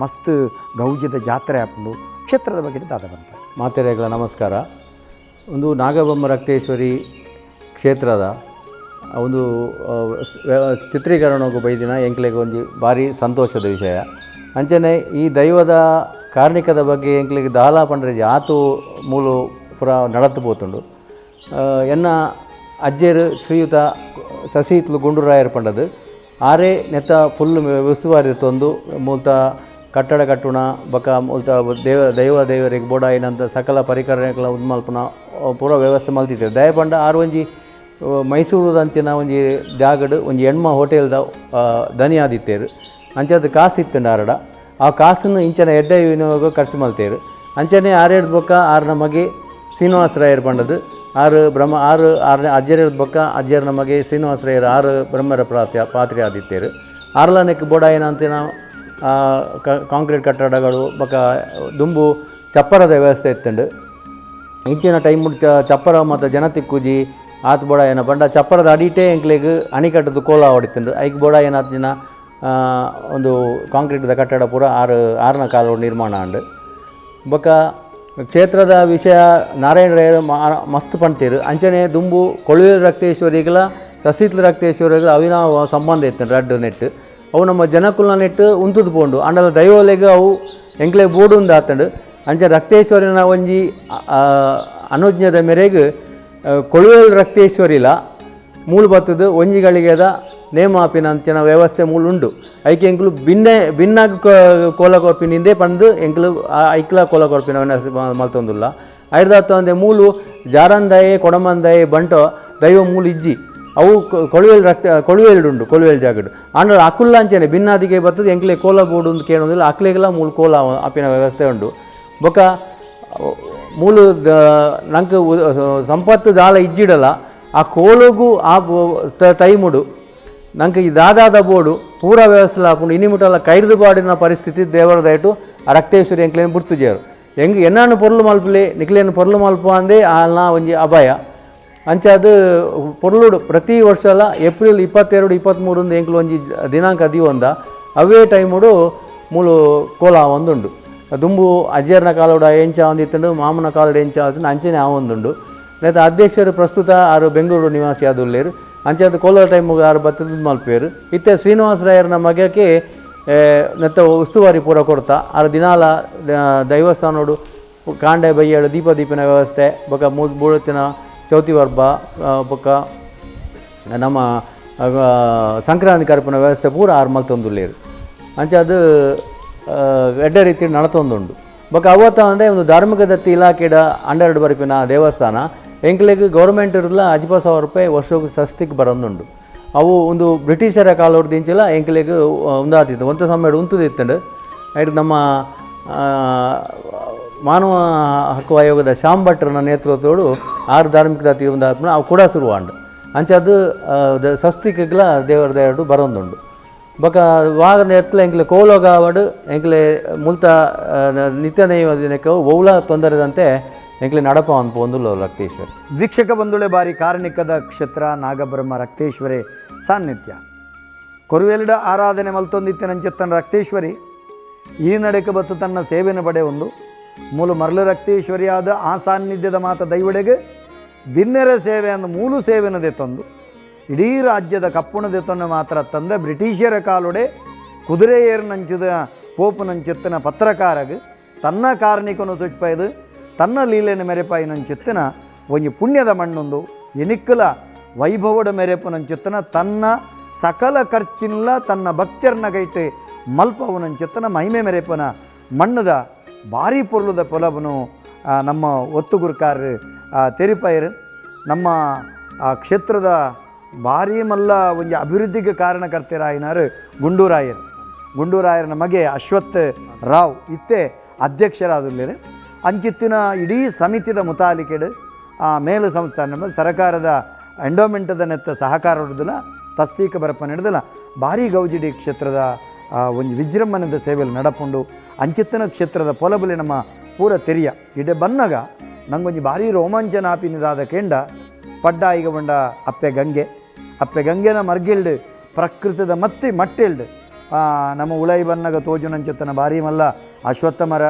ಮಸ್ತ್ ಗೌಜಿದ ಜಾತ್ರೆ ಆಪುಂಡು ಕ್ಷೇತ್ರದ ಬಗ್ಗೆ ದಾದ ಬಂತ. ಮಾತೆರೆಗಳ ನಮಸ್ಕಾರ. ಒಂದು ನಾಗಬ್ರಹ್ಮ ರಕ್ತೇಶ್ವರಿ ಕ್ಷೇತ್ರದ ಒಂದು ಚಿತ್ರೀಕರಣಕ್ಕೂ ಬೈದಿನ ಎಂಕ್ಲೆಗೆ ಒಂದು ಭಾರಿ ಸಂತೋಷದ ವಿಷಯ. ಅಂಚನೆ ಈ ದೈವದ ಕಾರ್ಣಿಕದ ಬಗ್ಗೆ ಎಂಕ್ಲೆಗೆ ದಾಲ ಪಂಡ್ರೆ ಆತು ಮೂಲು ಪುರ ನಡತು ಪೋತುಂಡು. ಎನ್ನ ಅಜ್ಜೇರು ಶ್ರೀಯುತ ಸಸಿತ್ಲು ಗುಂಡುರಾಯರ್ ಪಂಡದು ಆರೇ ನೆತ್ತ ಫುಲ್ ಉಸ್ತುವಾರಿ ತೊಂದು ಮೂಲ್ತ ಕಟ್ಟಡ ಕಟ್ಟುಣ ಬಕ ಮೂಲ್ತ ದೇವ ದೈವ ದೇವರಿಗೆ ಬೋಡಾಯಿನಂತ ಸಕಲ ಪರಿಕರಗಳ ಉನ್ಮಲ್ಪನ ಪೂರ ವ್ಯವಸ್ಥೆ ಮಲ್ತಿದ್ದೇವೆ. ದಯಪಂಡ ಆರು ಒಂಜಿ ಮೈಸೂರುದಂಚಿನ ಒಂಜಿ ಜಾಗಡು ಒಂಜಿ ಎಣ್ಮ ಹೋಟೆಲ್ದ ದನಿ ಆದಿತ್ತೇರು ಅಂಚಾದ ಕಾಸು ಇತ್ತುಂಡು ಆರಡ ಆ ಕಾಸನ್ನು ಇಂಚನ ಎಡ್ಡೆ ವಿನಿಯೋಗ ಖರ್ಚು ಮಲ್ತೇರು. ಅಂಚನೆ ಆರೇಳು ಬೊಕ್ಕ ಆರು ನಮಗೆ ಶ್ರೀನಿವಾಸರಾಯರ್ ಪಂಡದು ಆರು ಬ್ರಹ್ಮ ಆರು ಆರನೇ ಅಜ್ಜರ ಬೊಕ್ಕ ಅಜ್ಜರ ನಮಗೆ ಶ್ರೀನಿವಾಸರಾಯರ್ ಆರು ಬ್ರಹ್ಮರ ಪಾತ್ರೆ ಆದಿತ್ತೇರು. ಆರ್ಲನೆಕ್ ಬೋಡಾಯಿನಂತಿನ ಕಾಂಕ್ರೀಟ್ ಕಟ್ಟಡಗಳು ಬೊಕ್ಕ ದುಂಬು ಚಪ್ಪರದ ವ್ಯವಸ್ಥೆ ಇತ್ತುಂಡು. ಇಂಚಿನ ಟೈಮ್ ಚಪ್ಪರ ಮತ್ತು ಜನ ತಿಕ್ಕುಜಿ ಆತ್ ಬೋಡ ಏನ ಪಂಡ ಚಪ್ಪರದ ಅಡಿಟೇ ಎಂಕ್ಲೆಗ್ ಅಣಿಕಟ್ಟದ ಕೋಲ ಹೊಡಿತುಂಡು. ಐಕ್ ಬೋಡ ಏನಾತ್ ದಿನ ಒಂದು ಕಾಂಕ್ರೀಟ್ದ ಕಟ್ಟಡ ಪೂರ ಆರು ಆರನ ಕಾಲ ನಿರ್ಮಾಣ ಆಂಡ್. ಬೊಕ್ಕ ಕ್ಷೇತ್ರದ ವಿಷಯ ನಾರಾಯಣ ರಾಯರು ಮಸ್ತ್ ಪಂತೀರು. ಅಂಚನೆ ದುಂಬು ಕೊಳುವೆ ರಕ್ತೇಶ್ವರಿಗಳ ಸಸಿತ್ಲ ರಕ್ತೇಶ್ವರಿಗಳ ಅವಿನಾವ ಸಂಬಂಧ ಇತ್ತು ರಡ್ಡು ನೆಟ್ಟು ಅವು ನಮ್ಮ ಜನಕುಲ ನೆಟ್ಟು ಉಂತುದು ಪೋಂಡು ಅಂಡಲ ದೈವಲೆಗ್ ಅವು ಎಂಕ್ಲೆ ಬೋಡುಂದು ಆತಂಡು. ಅಂಚೆ ರಕ್ತೇಶ್ವರಿನ ಒಂಜಿ ಅನುಜ್ಞದ ಮೇರೆಗೆ ಕೊಳುವೆಲ್ ರಕ್ತೇಶ್ವರಿಲ ಮೂಲು ಬತ್ತದು ಒಂಜಿ ಗಳಿಗೆದ ನೇಮಾಪಿನ ಅಂಚಿನ ವ್ಯವಸ್ಥೆ ಮೂಲು ಉಂಡು. ಐಕೆ ಎಂಕ್ಲು ಭಿನ್ನ ಭಿನ್ನಾಗ ಕೋಲ ಕೊರ್ಪಿನಿಂದೇ ಪಂದು ಎಂಕ್ಲು ಐಕ್ಲ ಕೋಲ ಕೊರ್ಪಿನ ಮಲ್ತೊಂದುಲ್ಲ. ಐರ್ದಾತ ಅಂದೆ ಮೂಲು ಜಾರಂದಾಯೆ ಕೊಡಮಂದಾಯೆ ಬಂಟೋ ದೈವ ಮೂಲು ಇಜ್ಜಿ ಅವು ಕೊಳುವೆಲ್ ರಕ್ತ ಕೊಳುವೆಲ್ಡುಂಡು ಕೊಳುವೆಲ್ ಜಾಗಡು ಆಂಡ ಅಕುಲ್ಲ ಅಂಚನೆ ಭಿನ್ನಾದಿಗೆ ಬರ್ತದೆ ಎಂಕ್ಲೆ ಕೋಲ ಬೋಡು ಅಂತ ಕೇಳೋದಿಲ್ಲ ಅಕ್ಲೆಗೆಲ್ಲ ಮೂಲು ಕೋಲ ಆಪಿನ ವ್ಯವಸ್ಥೆ ಉಂಡು. ಬೊಕ್ಕ ಮೂಲು ನಂಗೆ ಸಂಪತ್ತು ದಾಲ ಇಜ್ಜಿಡಲ್ಲ ಆ ಕೋಲುಗು ಆ ಟೈಮುಡು ನಂಗೆ ಈ ದಾದಾದ ಬೋಡು ಪೂರ ವ್ಯವಸ್ಥೆ ಹಾಕೊಂಡು ಇನಿ ಮುಟ್ಟಲ್ಲ ಕೈರ್ದು ಬಾಡಿನ ಪರಿಸ್ಥಿತಿ ದೇವರ ದಯಟು ಆ ರಕ್ತೇಶ್ವರಿ ಎಂಕ್ಲೇನು ಬುಡ್ತುಜೇರು ಹೆಂಗೆ ಎನ್ನಾನು ಪೊರ್ಲು ಮಲ್ಪಲೆ ನಿಕ್ಲೇನು ಪೊರ್ಲು ಮಲ್ಪ ಅಂದೇ ಆಲ್ನ ಒಂಜಿ ಅಭಯ. ಅಂಚಾದ ಪೊರ್ಲುಡು ಪ್ರತಿ ವರ್ಷಲ ಏಪ್ರಿಲ್ 22, 23 ಎಂಕ್ಲು ಒಂಜಿ ದಿನಾಂಕ ದಿವೊಂದ ಅವೇ ಟೈಮುಡು ಮೂಲು ಕೋಲ ಒಂದುಂಡು. ದುಂಬು ಅಜ್ಜರ್ನ ಕಾಲೋಡ ಎಂಚ ಒಂದಿತ್ತುಂಡು ಮಾಮನ ಕಾಲೋಡ ಎಂಚ ಆತುಂಡು ಅಂಚನೆ ಆ ಒಂದುಂಡು. ನೇತ ಅಧ್ಯಕ್ಷರು ಪ್ರಸ್ತುತ ಆರು ಬೆಂಗಳೂರು ನಿವಾಸಿ ಆದುಲ್ಲೇರು ಅಂಚಾದ ಕೋಲ ಟೈಮುಗು ಆರು ಬತ್ತದ ಮಲ್ಪೇರು. ಇತ್ತೆ ಶ್ರೀನಿವಾಸರಾಯರ್ನ ಮಗಕ್ಕೆ ನೆತ್ತ ಉಸ್ತುವಾರಿ ಪೂರ ಕೊಡ್ತಾ ಆರು ದಿನಾಲ ದೈವಸ್ಥಾನೋಡು ಕಾಂಡೆ ಬಯ್ಯಾಡು ದೀಪ ದೀಪಿನ ವ್ಯವಸ್ಥೆ ಬೊಕ್ಕ ಬೂಳತ್ತಿನ ಚೌತಿ ವರ್ಬ ಬೊಕ್ಕ ನಮ್ಮ ಸಂಕ್ರಾಂತಿ ಕರ್ಪುನ ವ್ಯವಸ್ಥೆ ಪೂರ ಆರು ಮಲ್ತೊಂದುಲ್ಲೇರು ಅಂಚ ಅದು ಎಡ್ಡೆ ರೀತಿ ನಡತೊಂದುಂಡು. ಬೊಕ ಅವತ್ತ ಅಂದರೆ ಒಂದು ಧಾರ್ಮಿಕ ದತ್ತಿ ಇಲಾಖೆಡ ಅಂಡರ್ಡ್ ಬರ್ಪಿನ ದೇವಸ್ಥಾನ ಎಂಕ್ಲೆಗ್ ಗೌರ್ಮೆಂಟ್ ಇರ್ಲ 50,000 ರೂಪಾಯಿ ವರ್ಷಕ್ಕೆ ಸಸ್ತಿಗೆ ಬರೊಂದುಂಡು. ಅವು ಒಂದು ಬ್ರಿಟಿಷರ ಕಾಲೊರ್ದಿಂಚಿಲ ಎಂಕ್ಲೆಗ್ ಉಂದಾತಿತ್ತು ಒಂತೆ ಸಮಯ ಉಂತುದಿತ್ತುಂಡು. ಐಟ್ ನಮ್ಮ ಮಾನವ ಹಕ್ಕು ಆಯೋಗದ ಶ್ಯಾಮ್ ಭಟ್ರನ ನೇತೃತ್ವದೋಡು 6 ಧಾರ್ಮಿಕ ದತ್ತಿ ಉಂದಾತ್ಮ ಅವು ಕೂಡ ಶುರುವಾಂಡು. ಅಂಚ ಅದು ಸಸ್ತಿಕ್ಕೆಗ್ಲ ದೇವರ ದೇವರು ಬರೊಂದುಂಡು. ಬೊಕ ವಾಗದ ಎತ್ಲ ಎಂಕ್ಲೆ ಕೋಲೋಗಾವಡು ಎಂಕ್ಲೆ ಮುಲ್ತ ನಿತ್ಯ ನೈವೇದ್ಯಕ್ಕೆ ಒವ್ಲ ತೊಂದರೆದಂತೆ ಎಂಕ್ಲೆ ನಡಪ ಅನ್ಪೊಂದುಲ್ಲ ರಕ್ತೇಶ್ವರಿ. ವೀಕ್ಷಕ ಬಂಧುಳೆ, ಬಾರಿ ಕಾರಣಿಕದ ಕ್ಷೇತ್ರ ನಾಗಬ್ರಹ್ಮ ರಕ್ತೇಶ್ವರಿ ಸಾನ್ನಿಧ್ಯ. ಕೊರುವೆಲ್ಡ ಆರಾಧನೆ ಮಲ್ತೊಂದಿತ್ತಿನಂಚಿತ್ತನ ರಕ್ತೇಶ್ವರಿ ಈ ನಡೆಕ ಬತ್ತು ತನ್ನ ಸೇವೆನ ಪಡೆ ಒಂದು ಮೂಲು ಮರಳು ರಕ್ತೇಶ್ವರಿಯಾದ ಆ ಸಾನ್ನಿಧ್ಯದ ಮಾತ ದೈವಡೆಗೆ ಬಿನ್ನೆರ ಸೇವೆ ಅಂದು ಮೂಲು ಸೇವೆನದೆ ತಂದು ಇಡೀ ರಾಜ್ಯದ ಕಪ್ಪುಣದೆ ತೊನ್ನ ಮಾತ್ರ ತಂದ ಬ್ರಿಟಿಷರ ಕಾಲೊಡೆ ಕುದುರೆ ಏರ್ನಂಚಿದ ಪೋಪುನಂಚಿತ್ತನ ಪತ್ರಕಾರಗ್ ತನ್ನ ಕಾರಣಿಕನು ತುಚ್ಪೈದು ತನ್ನ ಲೀಲೆನ ಮೆರೆಪಾಯಿನಂಚಿತ್ತನ ಒಂಜಿ ಪುಣ್ಯದ ಮಣ್ಣೊಂದು ಎನಿಕ್ಕಲ ವೈಭವದ ಮೆರೆಪುನಂಚಿತ್ತನ ತನ್ನ ಸಕಲ ಖರ್ಚಿಲ್ಲ ತನ್ನ ಭಕ್ತರನ್ನ ಕೈಟು ಮಲ್ಪವನಂಚಿತ್ತನ ಮಹಿಮೆ ಮೆರೆಪನ ಮಣ್ಣದ ಭಾರಿ ಪೊರ್ಲುದ ಪೊಲಬನು ನಮ್ಮ ಒತ್ತುಗುರುಕಾರರು ತೆರಿಪೈರು. ನಮ್ಮ ಆ ಕ್ಷೇತ್ರದ ಭಾರಿ ಮಲ್ಲ ಒಂಜಿ ಅಭಿವೃದ್ಧಿಗೆ ಕಾರಣಕರ್ತರಾಯಿನಾರು ಗುಂಡೂರಾಯರು. ಗುಂಡೂರಾಯರನ ಮಗೆ ಅಶ್ವತ್ಥ ರಾವ್ ಇತ್ತೆ ಅಧ್ಯಕ್ಷರಾದುಲ್ಲೇರು. ಅಂಚಿತ್ತಿನ ಇಡೀ ಸಮಿತಿದ ಮುತಾಲಿಕೆಡು ಆ ಮೇಲು ಸಂಸ್ಥಾನ ನಮ್ಮ ಸರಕಾರದ ಎಂಡೋಮೆಂಟದ ನೆತ್ತ ಸಹಕಾರ ಹಿಡ್ದಿಲ್ಲ ತಸ್ತೀಕ ಬರಪನ ಹಿಡ್ದಿಲ್ಲ ಭಾರಿ ಗೌಜಿಡಿ ಕ್ಷೇತ್ರದ ಒಂಜಿ ವಿಜೃಂಭಣದ ಸೇವೆಯಲ್ಲಿ ನಡಪುಂಡು. ಅಂಚಿತ್ತಿನ ಕ್ಷೇತ್ರದ ಪೊಲಬಲಿ ನಮ್ಮ ಪೂರ ತೆರಿಯ ಇಡೆ ಬನ್ನಗ ನಂಗೊಂಜಿ ಭಾರಿ ರೋಮಾಂಚನ ಆಪಿನಿದಾದ ಕೇಂಡ ಪಡ್ಡಾಯಿಗ ಬಂಡ ಅಪ್ಪೆ ಗಂಗೆ, ಅಪ್ಪೆ ಗಂಗೆನ ಮರ್ಗಿಲ್ಡು ಪ್ರಕೃತದ ಮತ್ತಿ ಮಟ್ಟಿಲ್ಡು ನಮ್ಮ ಉಳೈ ಬನ್ನಗ ತೋಜುನಂಚೆತ್ತನ ಭಾರಿ ಮಲ್ಲ ಅಶ್ವತ್ಥ ಮರ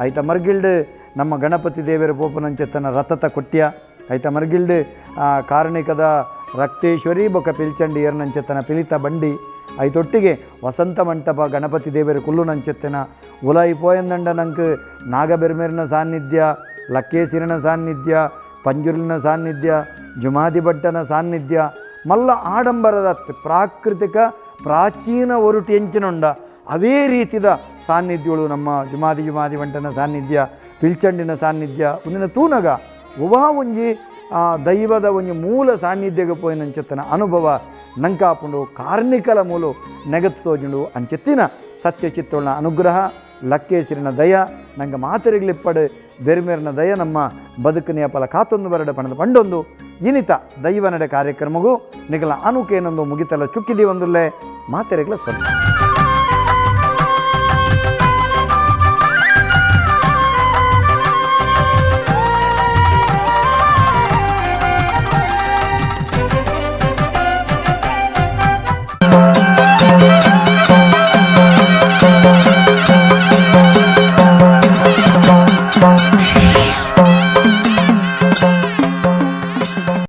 ಐತ ಮರ್ಗಿಲ್ಡು ನಮ್ಮ ಗಣಪತಿ ದೇವರ ಪೋಪನಂಚೆತ್ತನ ರಥತ ಕೊಟ್ಯ ಐತ ಮರ್ಗಿಲ್ಡು ಕಾರಣಿಕದ ರಕ್ತೇಶ್ವರಿ ಬೊಕ ಪಿಲ್ಚಂಡಿ ಏರ್ನಂಚೆತ್ತನ ಪಿಲಿತ ಬಂಡಿ ಐತೊಟ್ಟಿಗೆ ವಸಂತ ಮಂಟಪ ಗಣಪತಿ ದೇವರ ಕುಲ್ಲುನಂಚೆತ್ತನ ಉಲಾಯಿ ಪೋಯಂದಂಡ ನಂಗೆ ನಾಗಬೆರ್ಮೆರ್ನ ಸಾನ್ನಿಧ್ಯ, ಲಕ್ಕೇಸಿರನ ಸಾನ್ನಿಧ್ಯ, ಪಂಜುರ್ಲಿನ ಸಾನ್ನಿಧ್ಯ, ಜುಮಾದಿ ಭಟ್ಟನ ಸಾನ್ನಿಧ್ಯ ಮಲ್ಲ ಆಡಂಬರದ ಪ್ರಾಕೃತಿಕ ಪ್ರಾಚೀನ ಒರುಟಿ ಎಂಚಿನೊಂಡ ಅದೇ ರೀತಿದ ಸಾನ್ನಿಧ್ಯಗಳು ನಮ್ಮ ಜುಮಾದಿ ಜುಮಾದಿ ಬಂಟನ ಸಾನ್ನಿಧ್ಯ, ಪಿಲ್ಚಂಡಿನ ಸಾನ್ನಿಧ್ಯ ಒಂದಿನ ತೂನಗ ಉವಾ ಒಂಜಿ ದೈವದ ಒಂಜಿ ಮೂಲ ಸಾನ್ನಿಧ್ಯಗೆ ಪೋಯಿನಂಚೆತ್ತನ ಅನುಭವ ನಂಕಾಪುಂಡು ಕಾರ್ಣಿಕಲ ಮೂಲು ನೆಗತ್ತು ತೋಜುಂಡು. ಅಂಚೆತ್ತಿನ ಸತ್ಯ ಚಿತ್ತೋಳ್ನ ಅನುಗ್ರಹ, ಲಕ್ಕೇಸಿರಿನ ದಯ ನಂಗೆ ಮಾತರಿಗ್ಲಿಪ್ಪಡು ಬೆರ್ಮೆರ್ನ ದಯ ನಮ್ಮ ಬದುಕನೆಯ ಫಲ ಕಾತೊಂದು ಬರಡ ಪಣದ ಪಂಡೊಂದು ಇನಿತ ದೈವ ನಡೆ ಕಾರ್ಯಕ್ರಮಗೂ ನಿಗಲ ಅನುಕೇನೊಂದು ಮುಗಿತಲ ಚುಕ್ಕಿದಿ ಒಂದುಲ್ಲೆ ಮಾತೆರೆಗ್ಲ ಸೊಲ್ಲ.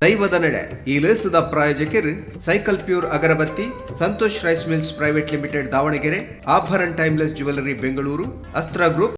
ದೈವದ ನಡೆ ಈ ಲೇಸದ ಪ್ರಾಯೋಜಕರು cycle pure agarbatti, Santosh rice mills private limited Davanagere, Abharan timeless jewellery Bengaluru, Astra group.